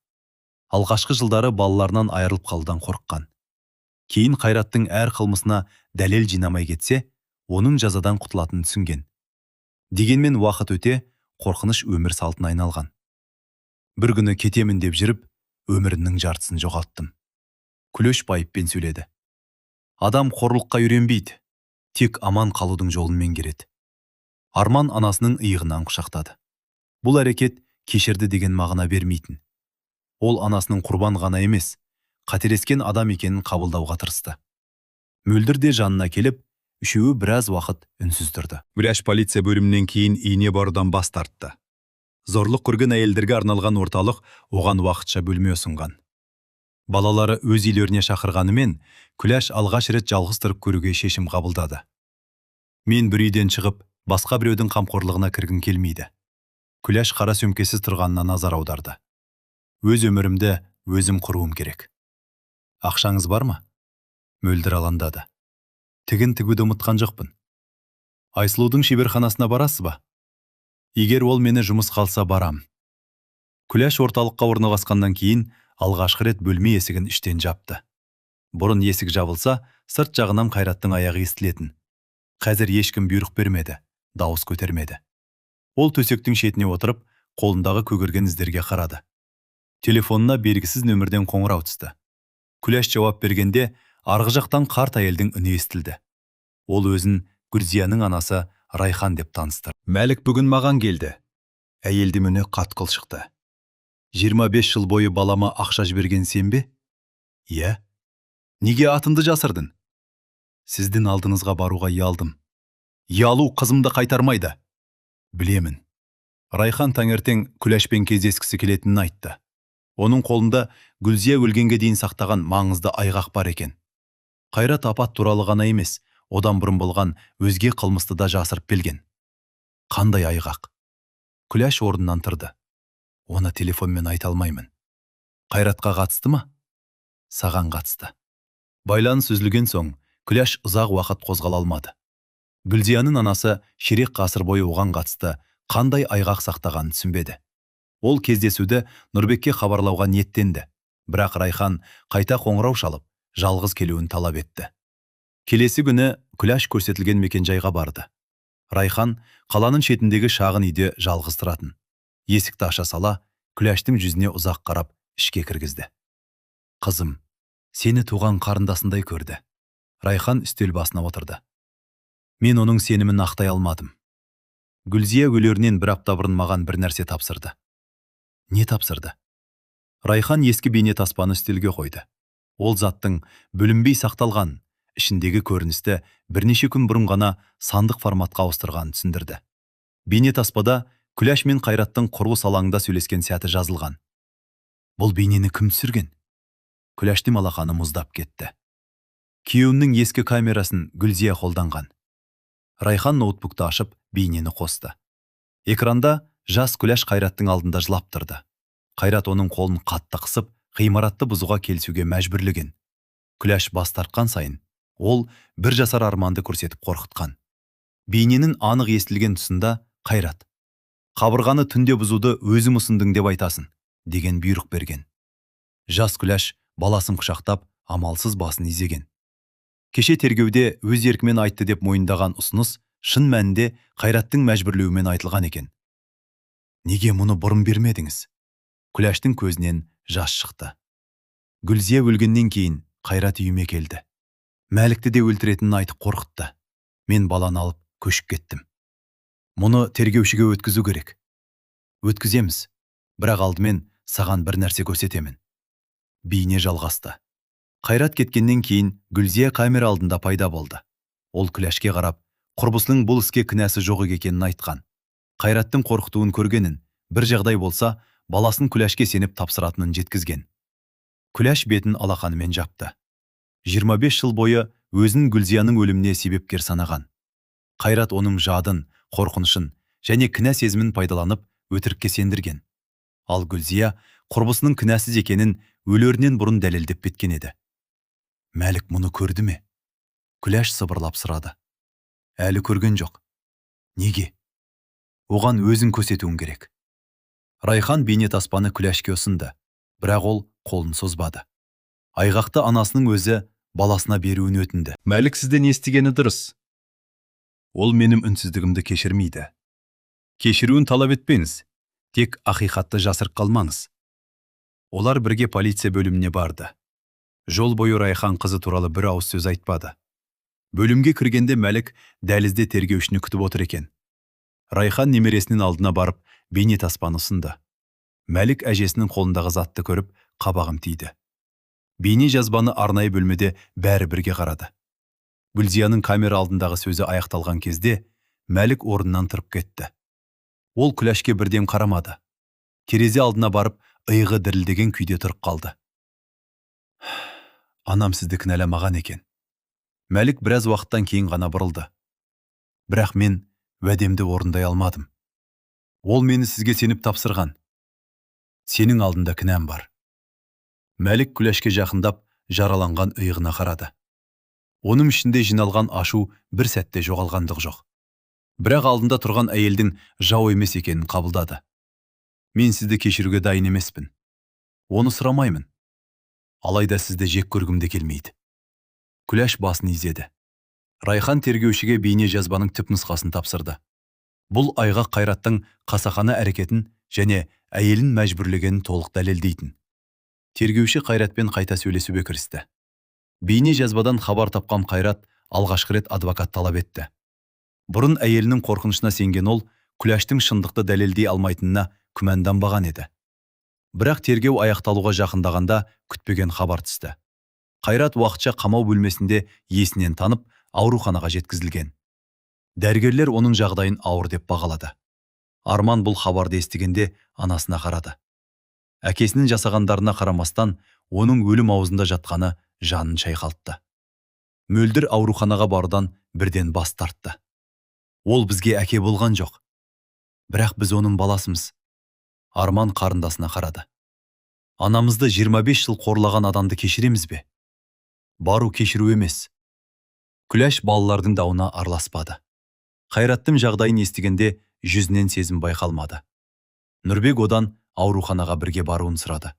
Алғашқы жылдары балаларынан айырылып қалудан қорыққан. Кейін Қайраттың әр қылмысына дәлел жинамай кетсе, оның жазадан құтылатынын түсінген. Дегенмен уақыт өте, қорқыныш өмір салтына айналған. Бір күні кетемін деп жүріп, өмірімнің жартысын жоғалттым. Күләш байыппен сөйледі. Адам қорлыққа үйренбейді, тек аман қалудың жолын меңгереді. Арман анасының иығынан құшақтады. Бұл әрекет кешірді деген мағына бермейтін. Ол анасының құрбан ғана емес, қателескен адам екенін қабылдауға тырысты. Мөлдір де жанына келіп, үшеуі біраз уақыт үнсіз тұрды. Күләш полиция бөлімінен кейін үйіне барудан бас тартты. Зорлық көрген әйелдерге арналған орталық оған уақытша бөлме ұсынған. Балалары өз үйлеріне шақырғанымен, Күләш алғаш рет жалғыз тұрып көруге шешім қабылдады. Мен бір үйден шығып, басқа біреудің қамқорлығына кіргім келмейді. Күләш қара сөмкесіз тұрғанына назар аударды. Өз өмірімді өзім құруым керек. Ақшаңыз бар ма? Мөлдір алаңдады. Тігін тігуді ұмытқан жоқпын. Айсұлудың шеберханасына барасыз ба? Егер ол мені жұмысқа алса, барам. Күләш орталыққа орналасқаннан кейін алғашқы рет бөлме есігін іштен жапты. Бұрын есік жабылса, сырт жағынан Қайраттың аяғы естілетін. Қазір ешкім бұйрық бермеді, дауыс көтермеді. Ол төсектің шетіне отырып, қолындағы көгерген іздерге қарады. Телефонына белгісіз нөмірден қоңырау түсті. Күләш жауап бергенде, арғы жақтан қарт әйелдің үні естілді. Ол өзін Гүлзияның анасы Райхан деп таныстырды. Мәлік бүгін маған келді. Әйелдің үні қатқыл шықты. 25 жыл бойы балама ақша жіберген сен бе? Иә. Неге атымды жасырдың? Сіздің алдыңызға баруға ұялдым. Ұялу қызымды қайтармайды. Білемін. Райхан таңертең Күләшпен кездескісі келетінін айтты. Оның қолында Гүлзия өлгенге дейін сақтаған маңызды айғақ бар екен. Қайрат апат туралы ғана емес, одан бұрын болған өзге қылмысты да жасырып келген. Қандай айғақ? Күләш орнынан тұрды. Оны телефонмен айта алмаймын. Қайратқа қатысты ма? Саған қатысты. Байланыс үзілген соң, Күләш ұзақ уақыт қозғала алмады. Гүлзияның анасы ширек ғасыр бойы оған қатысты Қандай айғақ сақтағанын түсінбеді. Ол кездесуді Нұрбекке хабарлауға ниеттенді. Бірақ Райхан қайта қоңырау шалып, жалғыз келуін талап етті. Келесі күні Күләш көрсетілген мекенжайға барды. Райхан қаланың шетіндегі шағын үйде жалғыз тұратын. Есікті аша сала, Күләштің жүзіне ұзақ қарап, ішке кіргізді. Қызым, сені туған қарындасындай көрді. Райхан үстел басына отырды. Мен оның сенімін ақтай алмадым. Гүлзия өлерінен бір апта бұрын маған бір нәрсе тапсырды. Не тапсырды? Райхан ескі бейне таспаны үстелге қойды. Ол заттың бүлінбей сақталған, ішіндегі көріністі бірнеше күн бұрын ғана сандық форматқа ауыстырғанын түсіндірді. Бейне таспада Күләш мен Қайраттың құрылыс алаңында сөйлескен сәті жазылған. Бұл бейнені кім түсірген? Күләштің алақаны мұздап кетті. Күйеуімнің ескі камерасын Гүлзия қолданған. Райхан ноутбукты ашып, бейнені қосты. Экранда жас Күләш Қайраттың алдында жылап тұрды. Қайрат оның қолын қатты қысып, ғимаратты бұзуға келісуге мәжбүрлеген. Күләш бас тартқан сайын, ол бір жасар Арманды көрсетіп қорқытқан. Бейненің анық естілген тұсында Қайрат: «Қабырғаны түнде бұзуды өзің ұсындың деп айтасың», деген бұйрық берген. Жас Күләш баласын құшақтап, амалсыз басын изеген. Кеше тергеуде өз еркімен айтты деп мойындаған ұсыныс шын мәнінде Қайраттың мәжбүрлеуімен айтылған екен. Неге мұны бұрын бермедіңіз? Күләштің көзінен жас шықты. Гүлзия өлгеннен кейін Қайрат үйіме келді. Мәлікті де өлтіретінін айтып қорқытты. Мен баланы алып көшіп кеттім. Мұны тергеушіге өткізу керек. Өткіземіз. Бірақ алдымен саған бір нәрсе көрсетемін. Бейне жалғасты. Қайрат кеткеннен кейін Гүлзия камера алдында пайда болды. Ол Күләшке қарап, құрбысының бұл іске кінәсі жоқ екенін айтқан. Қайраттың қорқытуын көргенін, бір жағдай болса, баласын Күләшке сеніп тапсыратынын жеткізген. Күләш бетін алақанымен жапты. 25 жыл бойы өзін Гүлзияның өліміне себепкер санаған. Қайрат оның жадын, қорқынышын және кінә сезімін пайдаланып, өтірікке сендірген. Ал Гүлзия құрбысының кінәсіз екенін өлерінен бұрын дәлелдеп кеткен еді. Мәлік мұны көрді ме? Күләш сыбырлап сұрады. Әлі көрген жоқ. Неге? Оған өзің көрсетуің керек. Райхан бейнетаспаны Күләшке ұсынды, бірақ ол қолын созбады. Айғақты анасының өзі баласына беруін өтінді. Мәлік сізден естігені дұрыс. Ол менің үнсіздігімді кешірмейді. Кешіруін талап етпеңіз, тек ақиқатты жасырып қалмаңыз. Олар бірге полиция бөліміне барды. Жол бойы Райхан қызы туралы бір ауыз сөз айтпады. Бөлімге кіргенде Мәлік дәлізде тергеушіні күтіп отыр екен. Райхан немересінің алдына барып, бейнетаспаны ұсынды. Мәлік әжесінің қолындағы затты көріп, қабағын түйді. Бейне жазбаны арнайы бөлмеде бәрі бірге қарады. Гүлзияның камера алдындағы сөзі аяқталған кезде Мәлік орнынан тұрып кетті. Ол Күләшке бірден қарамады. Терезе алдына барып, иығы дірілдеген күйде тұрып қалды. Анам сізді кінәламаған екен. Мәлік біраз уақыттан кейін ғана бұрылды. Бірақ мен уәдемді орындай алмадым. Ол мені сізге сеніп тапсырған. Сенің алдында кінәм бар. Мәлік Күләшке жақындап, жараланған иығына қарады. Оның ішінде жиналған ашу бір сәтте жоғалғандық жоқ. Бірақ алдында тұрған әйелдің жау емес екенін қабылдады. Мен сізді кешіруге дайын емеспін. Оны сұрамаймын. Алайда сізді жек көргім де келмейді. Күләш басын изеді. Райхан тергеушіге бейне жазбаның түпнұсқасын тапсырды. Бұл айғақ Қайраттың қасақана әрекетін және әйелін мәжбүрлегенін толық дәлелдейтін. Тергеуші Қайратпен қайта сөйлесуге кірісті. Бейне жазбадан хабар тапқан Қайрат алғашқы рет адвокат талап етті. Бұрын әйелінің қорқынышына сенген ол Күләштің шындықты дәлелдей алмайтынына күмәнданбаған еді. Бірақ тергеу аяқталуға жақындағанда күтпеген хабар түсті. Қайрат уақытша қамау бөлмесінде есінен танып, ауруханаға жеткізілген. Дәрігерлер оның жағдайын ауыр деп бағалады. Арман бұл хабарды естігенде анасына қарады. Әкесінің жасағандарына қарамастан, оның өлім аузында жатқаны жанын шайқалтты. Мөлдір ауруханаға барудан бірден бас тартты. Ол бізге әке болған жоқ. Бірақ біз оның баласымыз. Арман қарындасына қарады. Анамызды 25 жыл қорлаған адамды кешіреміз бе? Бару кешіру емес. Күләш балалардың дауына араласпады. Қайраттың жағдайын естігенде Жүзінен сезім байқалмады. Нұрбек одан ауруханаға бірге баруын сұрады.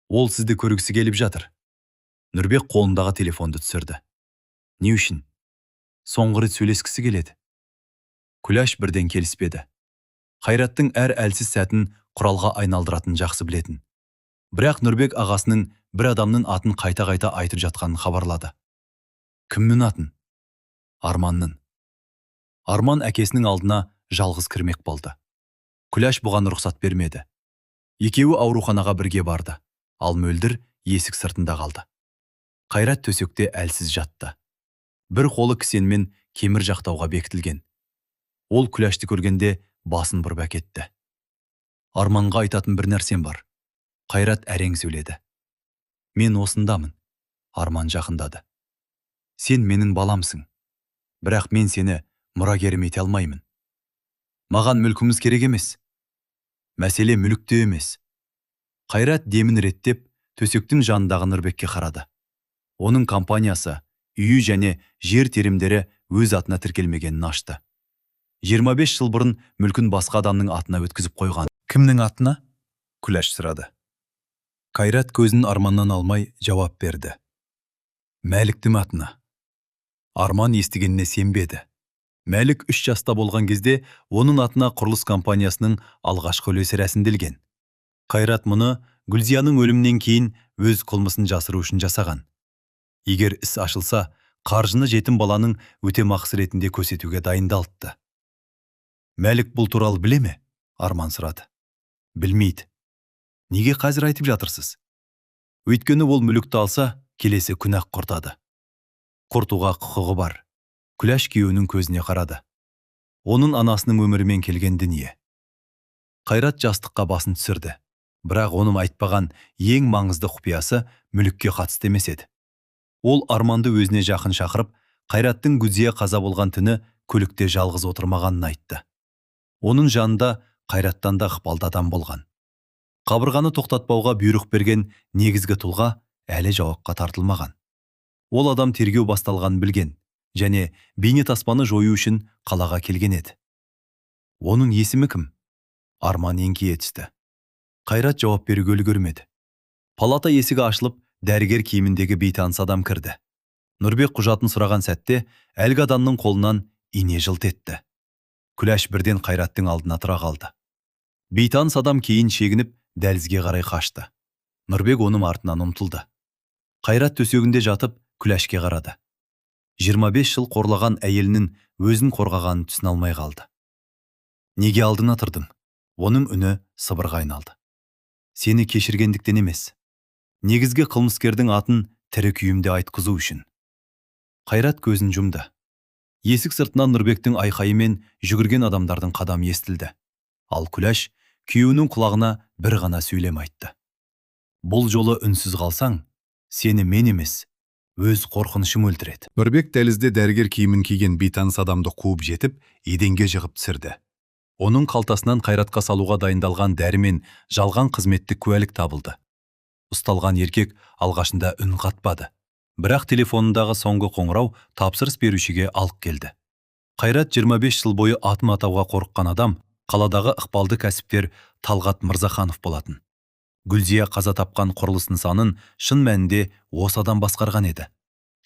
Ол сізді көргісі келіп жатыр. Нұрбек қолындағы телефонды түсірді. Не үшін? Соңғы рет сөйлескісі келеді. Күләш бірден келіспеді. Қайраттың әр әлсіз сәтін құралға айналдыратынын жақсы білетін. Бірақ Нұрбек ағасының бір адамның атын қайта-қайта айтып жатқанын хабарлады. Кімнің атын? Арманның. Арман әкесінің алдына жалғыз кірмек болды. Күләш бұған рұқсат бермеді. Екеуі ауруханаға бірге барды, ал Мөлдір есік сыртында қалды. Қайрат төсекте әлсіз жатты. Бір қолы кісенмен кемір жақтауға бекітілген. Ол Күләшті көргенде басын бұрып әкетті. Арманға айтатын бір нәрсем бар. Қайрат әрең сөйледі. Мен осындамын. Арман жақындады. Сен менің баламсың. Бірақ мен сені мұрагерім ете алмаймын. Маған мүлкіміз керек емес. Мәселе мүлікте емес. Қайрат демін реттеп, төсектің жанындағы Нұрбекке қарады. Оның компаниясы, үйі және жер телімдері өз атына тіркелмегенін ашты. 25 жыл бұрын мүлкін басқа адамның атына өткізіп қойған. Кімнің атына? Күләш сұрады. Қайрат көзін Арманнан алмай жауап берді. Мәліктің атына. Арман естігеніне сенбеді. Мәлік 3 жаста болған кезде оның атына құрылыс компаниясының алғашқы үлесі рәсімделген. Қайрат мұны Гүлзияның өлімінен кейін өз қылмысын жасыру үшін жасаған. Егер іс ашылса, қаржыны жетім баланың өтемақысы ретінде көрсетуге дайындалыпты. Мәлік бұл туралы біле ме? Арман сұрады. Білмейді. Неге қазір айтып жатырсыз? Өйткені ол мүлікті алса, келесі күні-ақ құртады. Құртуға құқығы бар. Күләш күйеуінің көзіне қарады. Оның анасының өмірімен келген дүние. Қайрат жастыққа басын түсірді. Бірақ оның айтпаған ең маңызды құпиясы мүлікке қатысты емес еді. Ол Арманды өзіне жақын шақырып, Қайраттың Гүлзия қаза болған түні көлікте жалғыз отырмағанын айтты. Оның жанында Қайраттан да ықпалды адам болған. Қабырғаны тоқтатпауға бұйрық берген негізгі тұлға әлі жауапқа тартылмаған. Ол адам тергеу басталғанын білген және бейнетаспаны жою үшін қалаға келген еді. Оның есімі кім? Арман еңкейе түсті. Қайрат жауап беруге үлгермеді. Палата есігі ашылып, дәрігер киіміндегі бейтаныс адам кірді. Нұрбек құжатын сұраған сәтте әлгі адамның қолынан ине жылт етті. Күләш бірден Қайраттың алдына тұра қалды. Бейтаныс адам кейін шегініп, дәлізге қарай қашты. Нұрбек оның артынан ұмтылды. Қайрат төсегінде жатып, Күләшке қарады. 25 жыл қорлаған әйелінің өзін қорғағанын түсіне алмай қалды. Неге алдына тұрдың? Оның үні сыбырға айналды. Сені кешіргендіктен емес. Негізгі қылмыскердің атын тірі күйімде айтқызу үшін. Қайрат көзін жұмды. Есік сыртынан Нұрбектің айқайы мен жүгірген адамдардың қадамы естілді. Ал Күләш күйеуінің құлағына бір ғана сөйлем айтты. Бұл жолы үнсіз қалсаң, сені мен емес, өз қорқынышым өлтіреді. Нұрбек дәлізде дәрігер киімін киген бейтаныс адамды қуып жетіп, еденге жығып түсірді. Оның қалтасынан Қайратқа салуға дайындалған дәрі мен жалған қызметтік куәлік табылды. Ұсталған еркек алғашында үн қатпады. Бірақ телефонындағы соңғы қоңырау тапсырыс берушіге алып келді. Қайрат 25 жыл бойы атын атауға қорыққан адам, қаладағы ықпалды кәсіпкер Талғат Мырзаханов болатын. Гүлзия қаза тапқан құрылыс нысанын шын мәнінде осы адам басқарған еді.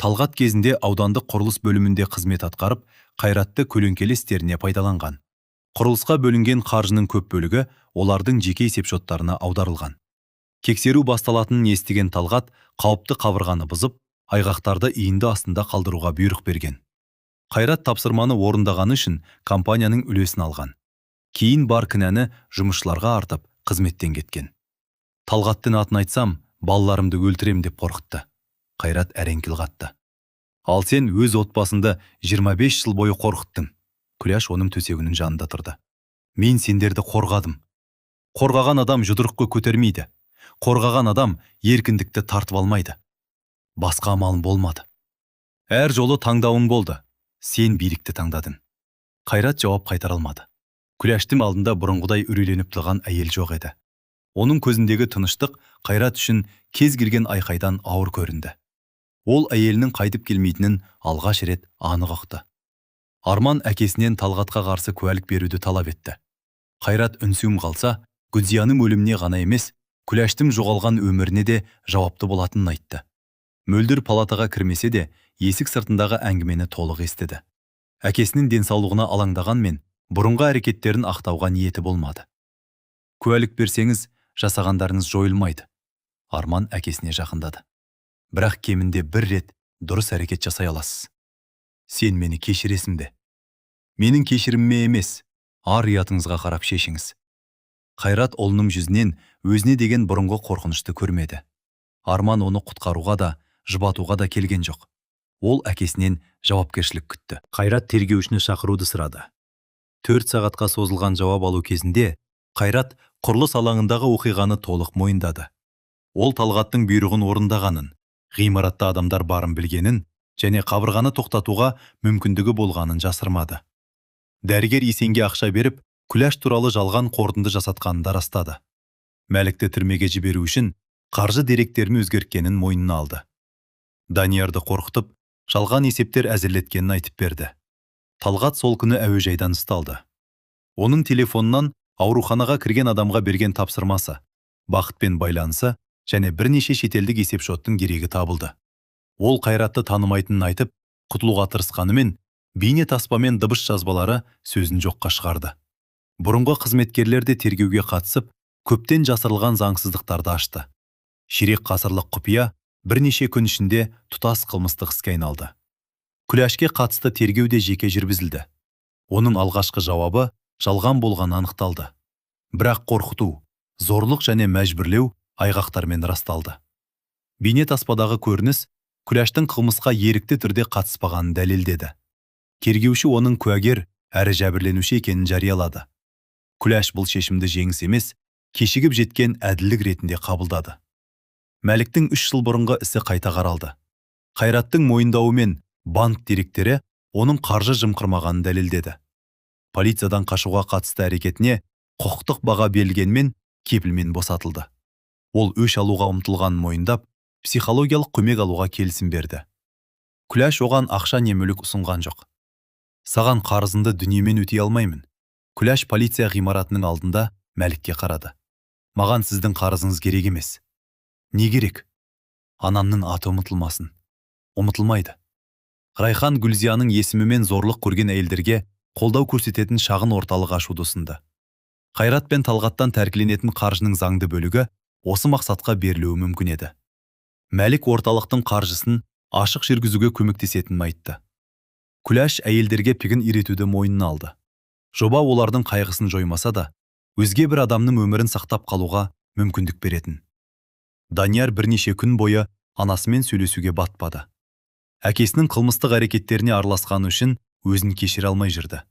Талғат кезінде аудандық құрылыс бөлімінде қызмет атқарып, Қайратты көлеңкелі істеріне пайдаланған. Құрылысқа бөлінген қаржының көп бөлігі олардың жеке есепшоттарына аударылған. Тексеру басталатынын естіген Талғат қауіпті қабырғаны бұзып, айғақтарды иінді астында қалдыруға бұйрық берген. Қайрат тапсырманы орындағаны үшін компанияның үлесін алған. Кейін бар кінәні жұмысшыларға артып, қызметтен кеткен. Талғаттың атын айтсам, балаларымды өлтірем деп қорқытты. Қайрат әрең тіл қатты. Ал сен өз отбасыңды 25 жыл бойы қорқыттың. Күләш оның төсегінің жанында тұрды. Мен сендерді қорғадым. Қорғаған адам жұдырыққа көтермейді. Қорғаған адам еркіндікті тартып алмайды. Басқа амалым болмады. Әр жолы таңдауың болды. Сен билікті таңдадың. Қайрат жауап қайтара алмады. Күләштің алдында бұрынғыдай үрейленіп тұрған әйел жоқ еді. Оның көзіндегі тыныштық Қайрат үшін кез келген айқайдан ауыр көрінді. Ол әйелінің қайтып келмейтінін алғаш рет анық ұқты. Арман әкесінен Талғатқа қарсы куәлік беруді талап етті. Қайрат үнсіз қалса, Гүлзияның өліміне ғана емес, Күләштің жоғалған өміріне де жауапты болатынын айтты. Мөлдір палатаға кірмесе де, есік сыртындағы әңгімені толық естіді. Әкесінің денсаулығына алаңдағанмен, бұрынғы әрекеттерін ақтауға ниеті болмады. Куәлік берсеңіз, жасағандарыңыз жойылмайды. Арман әкесіне жақындады. Бірақ кемінде бір рет дұрыс әрекет жасай аласыз. Сен мені кешіресің бе? Менің кешіріміме емес, ар ұятыңызға қарап шешіңіз. Қайрат ұлының жүзінен өзіне деген бұрынғы қорқынышты көрмеді. Арман оны құтқаруға да, жұбатуға да келген жоқ. Ол әкесінен жауапкершілік күтті. Қайрат тергеушіні шақыруды сұрады. 4 сағатқа созылған жауап алу кезінде Қайрат құрылыс алаңындағы оқиғаны толық мойындады. Ол Талғаттың бұйрығын орындағанын, ғимаратта адамдар барын білгенін және қабырғаны тоқтатуға мүмкіндігі болғанын жасырмады. Дәрігер Есенге ақша беріп, Күләш туралы жалған қорытынды жасатқанын да растады. Мәлікті түрмеге жіберу үшін қаржы деректерін өзгерткенін мойнына алды. Даниярды қорқытып, жалған есептер әзірлеткенін айтып берді. Талғат сол күні әуежайдан ұсталды. Оның телефонынан ауруханаға кірген адамға берген тапсырмасы, Бақытпен байланысы және бірнеше шетелдік есепшоттың дерегі табылды. Ол Қайратты танымайтынын айтып, құтылуға тырысқанымен, бейне таспа мен дыбыс жазбалары сөзін жоққа шығарды. Бұрынғы қызметкерлер де тергеуге қатысып, көптен жасырылған заңсыздықтарды ашты. Ширек ғасырлық құпия бірнеше күн ішінде тұтас қылмыстық іске айналды. Күләшке қатысты тергеу де жеке жүргізілді. Оның алғашқы жауабы жалған болғаны анықталды. Бірақ қорқыту, зорлық және мәжбүрлеу айғақтармен расталды. Бейне таспадағы көрініс Күләштің қылмысқа ерікті түрде қатыспағанын дәлелдеді. Тергеуші оның куәгер әрі жәбірленуші екенін жариялады. Күләш бұл шешімді жеңіс емес, кешігіп жеткен әділдік ретінде қабылдады. Мәліктің 3 жыл бұрынғы ісі қайта қаралды. Қайраттың мойындауымен банк деректері оның қаржы жымқырмағанын дәлелдеді. Полициядан қашуға қатысты әрекетіне құқықтық баға берілгенмен, кепілмен босатылды. Ол өш алуға ұмтылғанын мойындап, психологиялық көмек алуға келісім берді. Күләш оған ақша не мүлік ұсынған жоқ. Саған қарызымды дүниемен өтей алмаймын. Күләш полиция ғимаратының алдында Мәлікке қарады. Маған сіздің қарызыңыз керек емес. Не керек? Анамның аты ұмытылмасын. Ұмытылмайды. Райхан Гүлзияның есімімен зорлық көрген әйелдерге қолдау көрсететін шағын орталық ашуды ұсынды. Қайрат пен Талғаттан тәркіленетін қаржының заңды бөлігі осы мақсатқа берілуі мүмкін еді. Мәлік орталықтың қаржысын ашық жүргізуге көмектесетінін айтты. Күләш әйелдерге тегін үйретуді мойнына алды. Жоба олардың қайғысын жоймаса да, өзге бір адамның өмірін сақтап қалуға мүмкіндік беретін. Данияр бірнеше күн бойы анасымен сөйлесуге батпады. Әкесінің қылмыстық әрекеттеріне араласқаны үшін өзін кешіре алмай жүрді.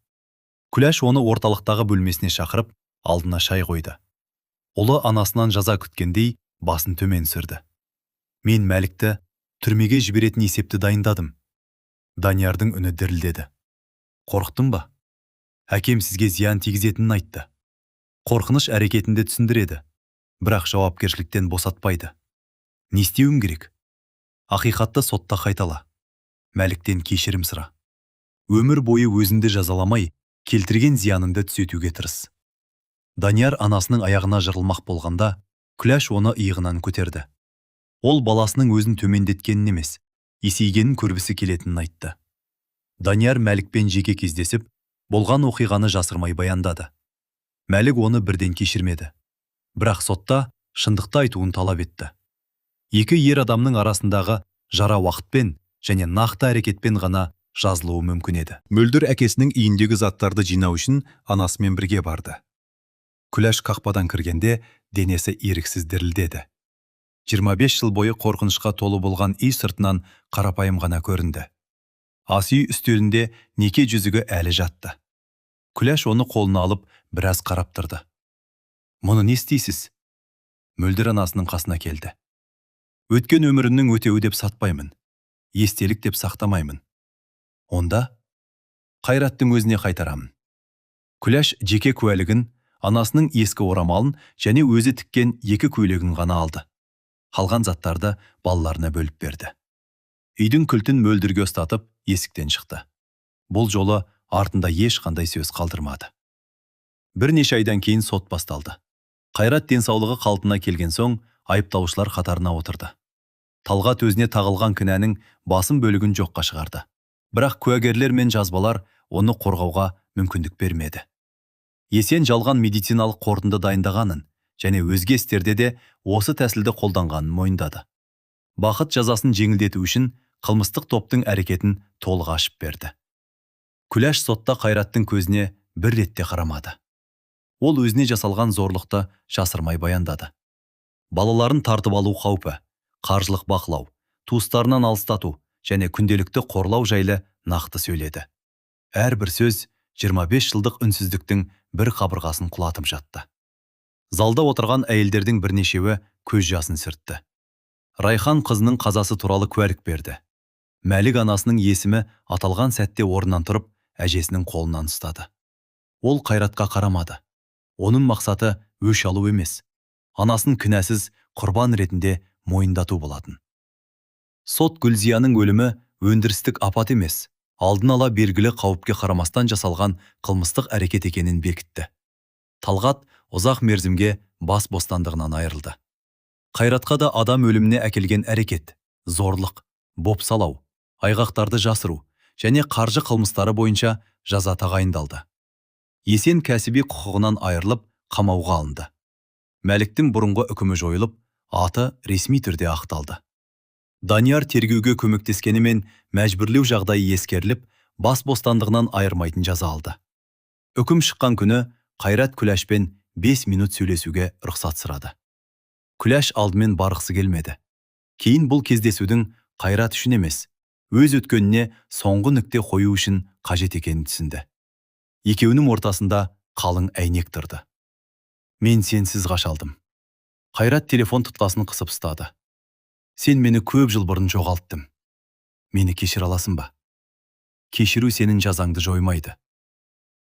Күләш оны орталықтағы бөлмесіне шақырып, алдына шай қойды. Ұлы анасынан жаза күткендей басын төмен түсірді. Мен Мәлікті түрмеге жіберетін есепті дайындадым. Даниярдың үні дірілдеді. Қорықтың ба? Әкем сізге зиян тигізетінін айтты. Қорқыныш әрекетінде түсіндіреді, бірақ жауапкершіліктен босатпайды. Не істеуім керек? Ақиқатты сотта қайтала. Мәліктен кешірім сұра. Өмір бойы өзіңді жазаламай, келтірген зияныңды түзетуге тырыс. Данияр анасының аяғына жығылмақ болғанда, Күләш оны иығынан көтерді. Ол баласының өзін төмендеткенін емес, есейгенін көргісі келетінін айтты. Данияр Мәлікпен жеке кездесіп, болған оқиғаны жасырмай баяндады. Мәлік оны бірден кешірмеді. Бірақ сотта шындықты айтуын талап етті. Екі ер адамның арасындағы жара уақытпен және нақты әрекетпен ғана жазылуы мүмкін еді. Мөлдір әкесінің үйіндегі заттарды жинау үшін анасымен бірге барды. Күләш қақпадан кіргенде денесі еріксіз дірілдеді. 25 жыл бойы қорқынышқа толы болған үй сыртынан қарапайым ғана көрінді. Ас үй үстелінде неке жүзігі әлі жатты. Күләш оны қолына алып, біраз қарап тұрды. Мұны не істейсіз? Мөлдір анасының қасына келді. Өткен өмірімнің өтеуі деп сатпаймын. Естелік деп сақтамаймын. Онда Қайраттың өзіне қайтарамын. Күләш жеке куәлігін, анасының ескі орамалын және өзі тіккен екі көйлегін ғана алды. Қалған заттарды балаларына бөліп берді. Үйдің кілтін Мөлдірге ұстатып, есіктен шықты. Бұл жолы Артында ешқандай сөз қалдырмады. Бірнеше айдан кейін сот басталды. Қайрат денсаулығы қалпына келген соң айыпталушылар қатарына отырды. Талғат өзіне тағылған кінәнің басым бөлігін жоққа шығарды. Бірақ куәгерлер мен жазбалар оны қорғауға мүмкіндік бермеді. Есен жалған медициналық қорытынды дайындағанын және өзге істерде де осы тәсілді қолданғанын мойындады. Бақыт жазасын жеңілдету үшін қылмыстық топтың әрекетін толық ашып берді. Күләш сотта Қайраттың көзіне бір ретте қарамады. Ол өзіне жасалған зорлықты жасырмай баяндады. Балаларын тартып алу қаупі, қаржылық бақылау, туыстарынан алыстату және күнделікті қорлау жайлы нақты сөйледі. Әрбір сөз 25 жылдық үнсіздіктің бір қабырғасын құлатып жатты. Залда отырған әйелдердің бірнешеуі көз жасын сүртті. Райхан қызының қазасы туралы куәлік берді. Мәлік анасының есімі аталған сәтте орнынан тұрып, әжесінің қолынан ұстады. Ол Қайратқа қарамады. Оның мақсаты өш алу емес, анасын кінәсіз құрбан ретінде мойындату болатын. Сот Гүлзияның өлімі өндірістік апат емес, алдын ала белгілі қауіпке қарамастан жасалған қылмыстық әрекет екенін бекітті. Талғат ұзақ мерзімге бас бостандығынан айырылды. Қайратқа да адам өліміне әкелген әрекет, зорлық, бопсалау, айғақтарды жасыру және қаржы қылмыстары бойынша жаза тағайындалды. Есен кәсіби құқығынан айырылып, қамауға алынды. Мәліктің бұрынғы үкімі жойылып, аты ресми түрде ақталды. Данияр тергеуге көмектескенімен мәжбүрлеу жағдайы ескеріліп, бас бостандығынан айырмайтын жаза алды. Үкім шыққан күні Қайрат Күләшпен 5 минут сөйлесуге рұқсат сұрады. Күләш алдымен барғысы келмеді. Кейін бұл кездесудің Қайрат үшін емес, өз өткеніне соңғы нүкте қою үшін қажет екенін түсінді. Екеуінің ортасында қалың әйнек тұрды. Мен сенсіз қаша алдым. Қайрат телефон тұтқасын қысып ұстады. Сен мені көп жыл бұрын жоғалттың. Мені кешіре аласың ба? Кешіру сенің жазаңды жоймайды.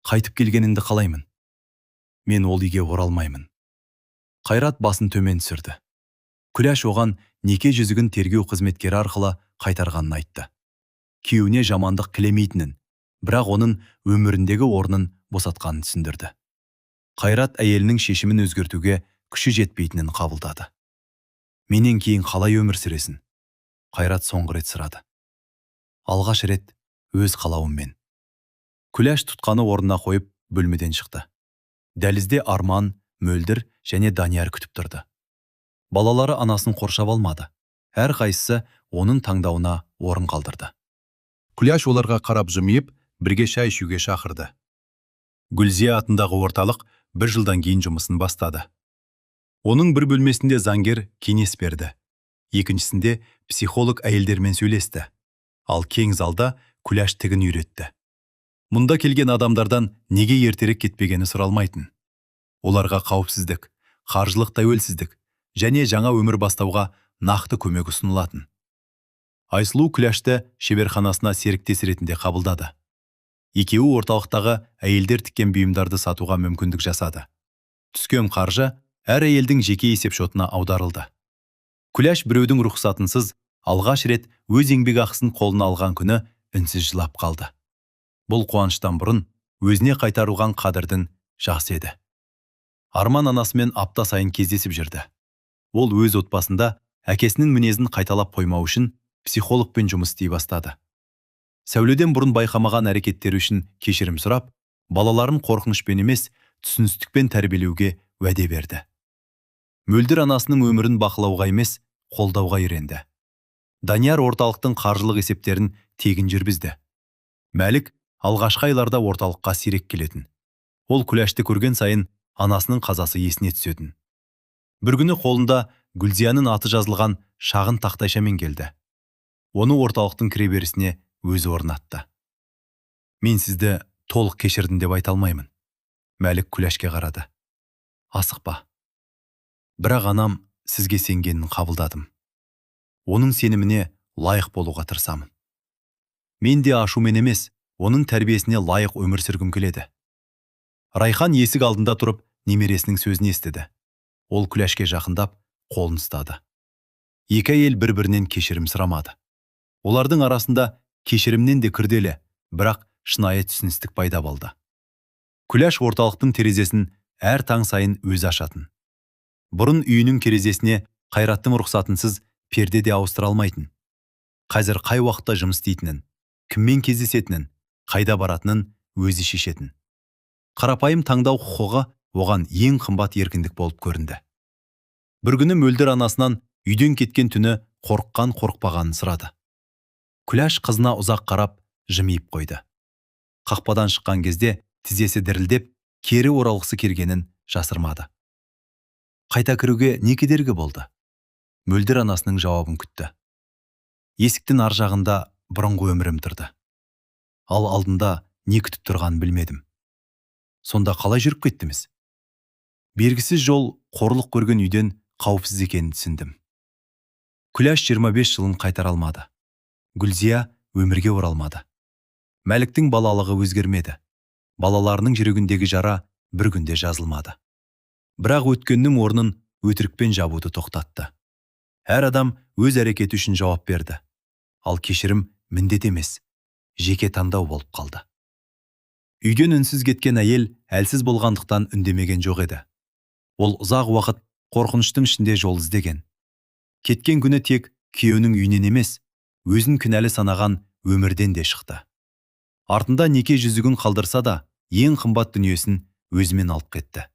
Қайтып келгеніңді қалаймын. Мен ол үйге оралмаймын. Қайрат басын төмен түсірді. Күләш оған неке жүзігін тергеу қызметкері арқылы қайтарғанын айтты. Күйеуіне жамандық тілемейтінін, бірақ оның өміріндегі орнын босатқанын түсіндірді. Қайрат әйелінің шешімін өзгертуге күші жетпейтінін қабылдады. Менен кейін қалай өмір сүресің? Қайрат соңғы рет сұрады. Алғаш рет өз қалауыммен. Күләш тұтқаны орнына қойып, бөлмеден шықты. Дәлізде Арман, Мөлдір және Данияр күтіп тұрды. Балалары анасын қоршап алмады. Әр қайсысы оның таңдауына орын қалдырды. Күләш оларға қарап жымиып, бірге шай ішуге шақырды. Гүлзия атындағы орталық бір жылдан кейін жұмысын бастады. Оның бір бөлмесінде заңгер кеңес берді. Екіншісінде психолог әйелдермен сөйлесті. Ал кең залда Күләш тігін үйретті. Мұнда келген адамдардан неге ертерек кетпегені сұралмайтын. Оларға қауіпсіздік, қаржылық тәуелсіздік және жаңа өмір бастауға нақты көмек ұсынылатын. Айсұлу Күләшті шеберханасына серіктес ретінде қабылдады. Екеуі орталықтағы әйелдер тіккен бұйымдарды сатуға мүмкіндік жасады. Түскен қаржы әр әйелдің жеке есепшотына аударылды. Күләш біреудің рұқсатынсыз алғаш рет өз еңбекақысын қолына алған күні үнсіз жылап қалды. Бұл қуаныштан бұрын өзіне қайтарылған қадірдің жасы еді. Арман анасымен апта сайын кездесіп жүрді. Ол өз отбасында әкесінің мінезін қайталап қоймау үшін психологпен жұмыс істей бастады. Сәуледен бұрын байқамаған әрекеттері үшін кешірім сұрап, балаларын қорқынышпен емес, түсіністікпен тәрбиелеуге уәде берді. Мөлдір анасының өмірін бақылауға емес, қолдауға үйренді. Данияр орталықтың қаржылық есептерін тегін жүргізді. Мәлік алғашқы айларда орталыққа сирек келетін. Ол Күләшті көрген сайын анасының қазасы есіне түсетін. Бір күні қолында Гүлзияның аты жазылған шағын тақтайшамен келді. Оны орталықтың кіреберісіне өзі орнатты. Мен сізді толық кешірдім деп айта алмаймын. Мәлік Күләшке қарады. Асықпа. Бірақ анам сізге сенгенін қабылдадым. Оның сеніміне лайық болуға тырысамын. Мен де ашумен емес, оның тәрбиесіне лайық өмір сүргім келеді. Райхан есік алдында тұрып, немересінің сөзін естіді. Ол Күләшке жақындап, қолын ұстады. Екі әйел бір-бірінен кешірім сұрамады. Олардың арасында кешірімнен де күрделі, бірақ шынайы түсіністік пайда болды. Күләш орталықтың терезесін әр таң сайын өзі ашатын. Бұрын үйінің терезесіне Қайраттың рұқсатынсыз перде де ауыстыра алмайтын. Қазір қай уақытта жұмыс істейтінін, кіммен кездесетінін, қайда баратынын өзі шешетін. Қарапайым таңдау құқығы оған ең қымбат еркіндік болып көрінді. Бір күні Мөлдір анасынан үйден кеткен түні қорыққан қорықпағанын сұрады. Күләш қызына ұзақ қарап, жымиып қойды. Қақпадан шыққан кезде тізесі дірілдеп, кері оралғысы келгенін жасырмады. Қайта кіруге не кедергі болды? Мөлдір анасының жауабын күтті. Есіктің ар жағында бұрынғы өмірім тұрды. Ал алдында не күтіп тұрғанын білмедім. Сонда қалай жүріп кеттіңіз? Белгісіз жол қорлық көрген үйден қауіпсіз екенін түсіндім. Күләш 25 жылын қайтара алмады. Гүлзия өмірге оралмады. Мәліктің балалығы өзгермеді. Балаларының жүрегіндегі жара бір күнде жазылмады. Бірақ өткеннің орнын өтірікпен жабуды тоқтатты. Әр адам өз әрекеті үшін жауап берді. Ал кешірім міндет емес, жеке таңдау болып қалды. Үйден үнсіз кеткен әйел әлсіз болғандықтан үндемеген жоқ еді. Ол ұзақ уақыт қорқыныштың ішінде жол іздеген. Кеткен күні тек күйеуінің үйінен емес, өзін кінәлі санаған өмірден де шықты. Артында неке жүзігін қалдырса да, ең қымбат дүниесін өзімен алып кетті.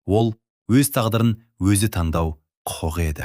Ол өз тағдырын өзі таңдау құқығы еді.